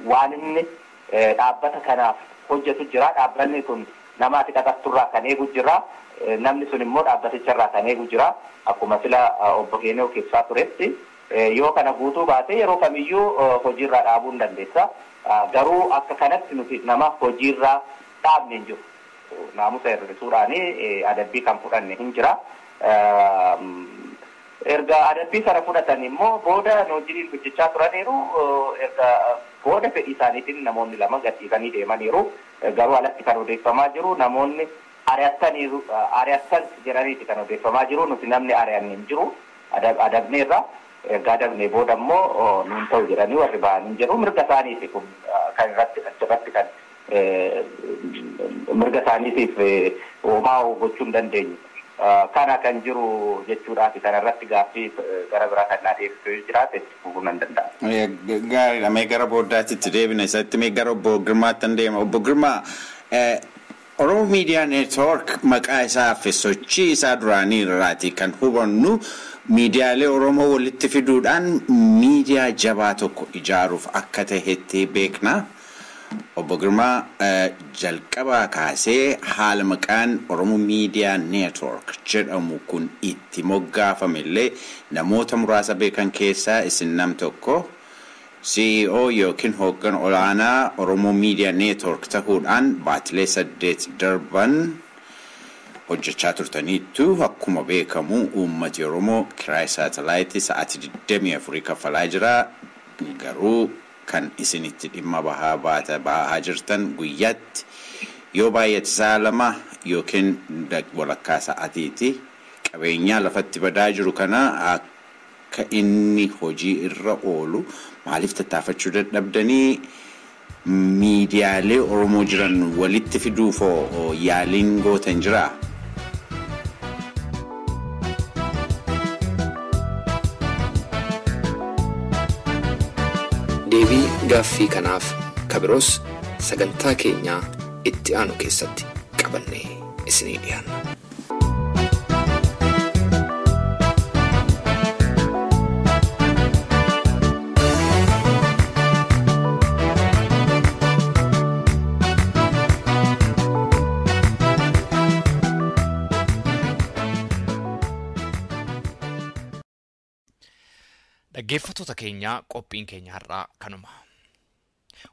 waan inni dhaabbata kanaaf hojjetu jira. Dhaabbanni kun nama ati qaxarturraa kan eegu jira. Namni sun immoo dhaabbaticharraa kan eegu jira. Akkuma sila obbo Keenoo ibsaa turetti yoo kana guutuu baate yeroo kamiyyuu hojiirraa dhaabuu hin dandeessa. Garuu akka kanatti nuti nama hojiirraa dhaabne hin jiru. Naamusa hir'isuudhaan adabbii kan fudhanne hin jira. Erga adabbii sana fudhatan immoo booda hojiin hojjechaa turaniiru. Erga booda fedhii isaaniitiin namoonni lama gadhiisanii deemaniiru. Garuu alatti kan odeeffamaa jiru namoonni ari'ataniiru, ari'atan jedhaniiti kan odeeffamaa jiru. Nuti namni ari'anne hin jiru. Adabneerra. Erga adabnee booda immoo nuun ta'u jedhanii warri ba'an hin jiru. Mirga isaaniiti kun kan irratti achirratti kan mirga isaaniitiif homaa gochuu hin dandeenyu. Kana kan jiru jechuudhaaf kana irratti gaaffii gara biraa kan naa dhiyeessuu jiraate fufuu nan danda'a. Gaariidha. Mee gara booddaatti itti deebina isatti mee gara obbo Girmaatti hin deema. Obbo Girmaa, Oromo Miidiyaa Neetwoork maqaa isaa fi sochii isaa duraanii irraati kan hubannu miidiyaalee Oromoo walitti fiduudhaan miidiyaa jabaa tokko ijaaruuf akka ta'etti beekna. Obbo Girmaa, jalqabaa kaasee haala maqaan Oromo Miidiyaa Neetwoork jedhamu kun itti moggaafame illee namoota muraasa beekan keessaa isin nam tokko. CEO yookiin hooggan olaanaa Oromo Miidiyaa Neetwoork ta'uudhaan baatilee 8 darban hojjechaa turtaniittu. Akkuma beekamu uummati Oromoo kiraay saatalaayitii sa'aatii 24 kaffalaa jira. Garuu kan isinitti dhimma bahaa baata bahaa jirtan guyyaatti yoo baay'ate sa'a 2 yookiin walakkaa sa'aatiiti. Qabeenyaa lafatti badaa jiru kana akka inni hojii irra oolu maaliif tattaafachuu dadhabdanii miidiyaalee Oromoo jiran walitti fiduufoo yaaliin gootan jiraa? Deebii gaaffii kanaaf kabiroos sagantaa keenyaa itti aanu keessatti qabannee isinii dhiyaanna. Dhaggeeffattoota keenyaa, qophiin keenya har'aa kanuma.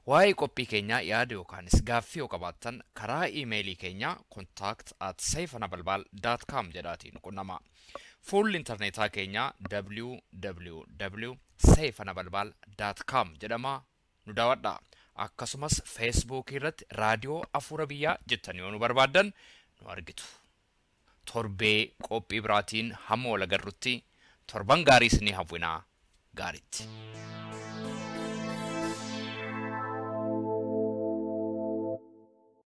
Waa'ee qophii keenyaa yaada yookaanis gaaffii yoo qabaattan karaa iimeelii keenyaa contact@seifanabalbal.com jedhaatiin qunnama. Fuulli intarneetaa keenyaa www.seifanabalbal.com jedhama, nu daawwadha. Akkasumas feesbuukii irratti raadiyoo Afuura Biyyaa jettanii yoo nu barbaaddan nu argitu. Torbee qophii biraatiin hamma wal agarrutti torban gaarii isinii hawwinaa gaariitti.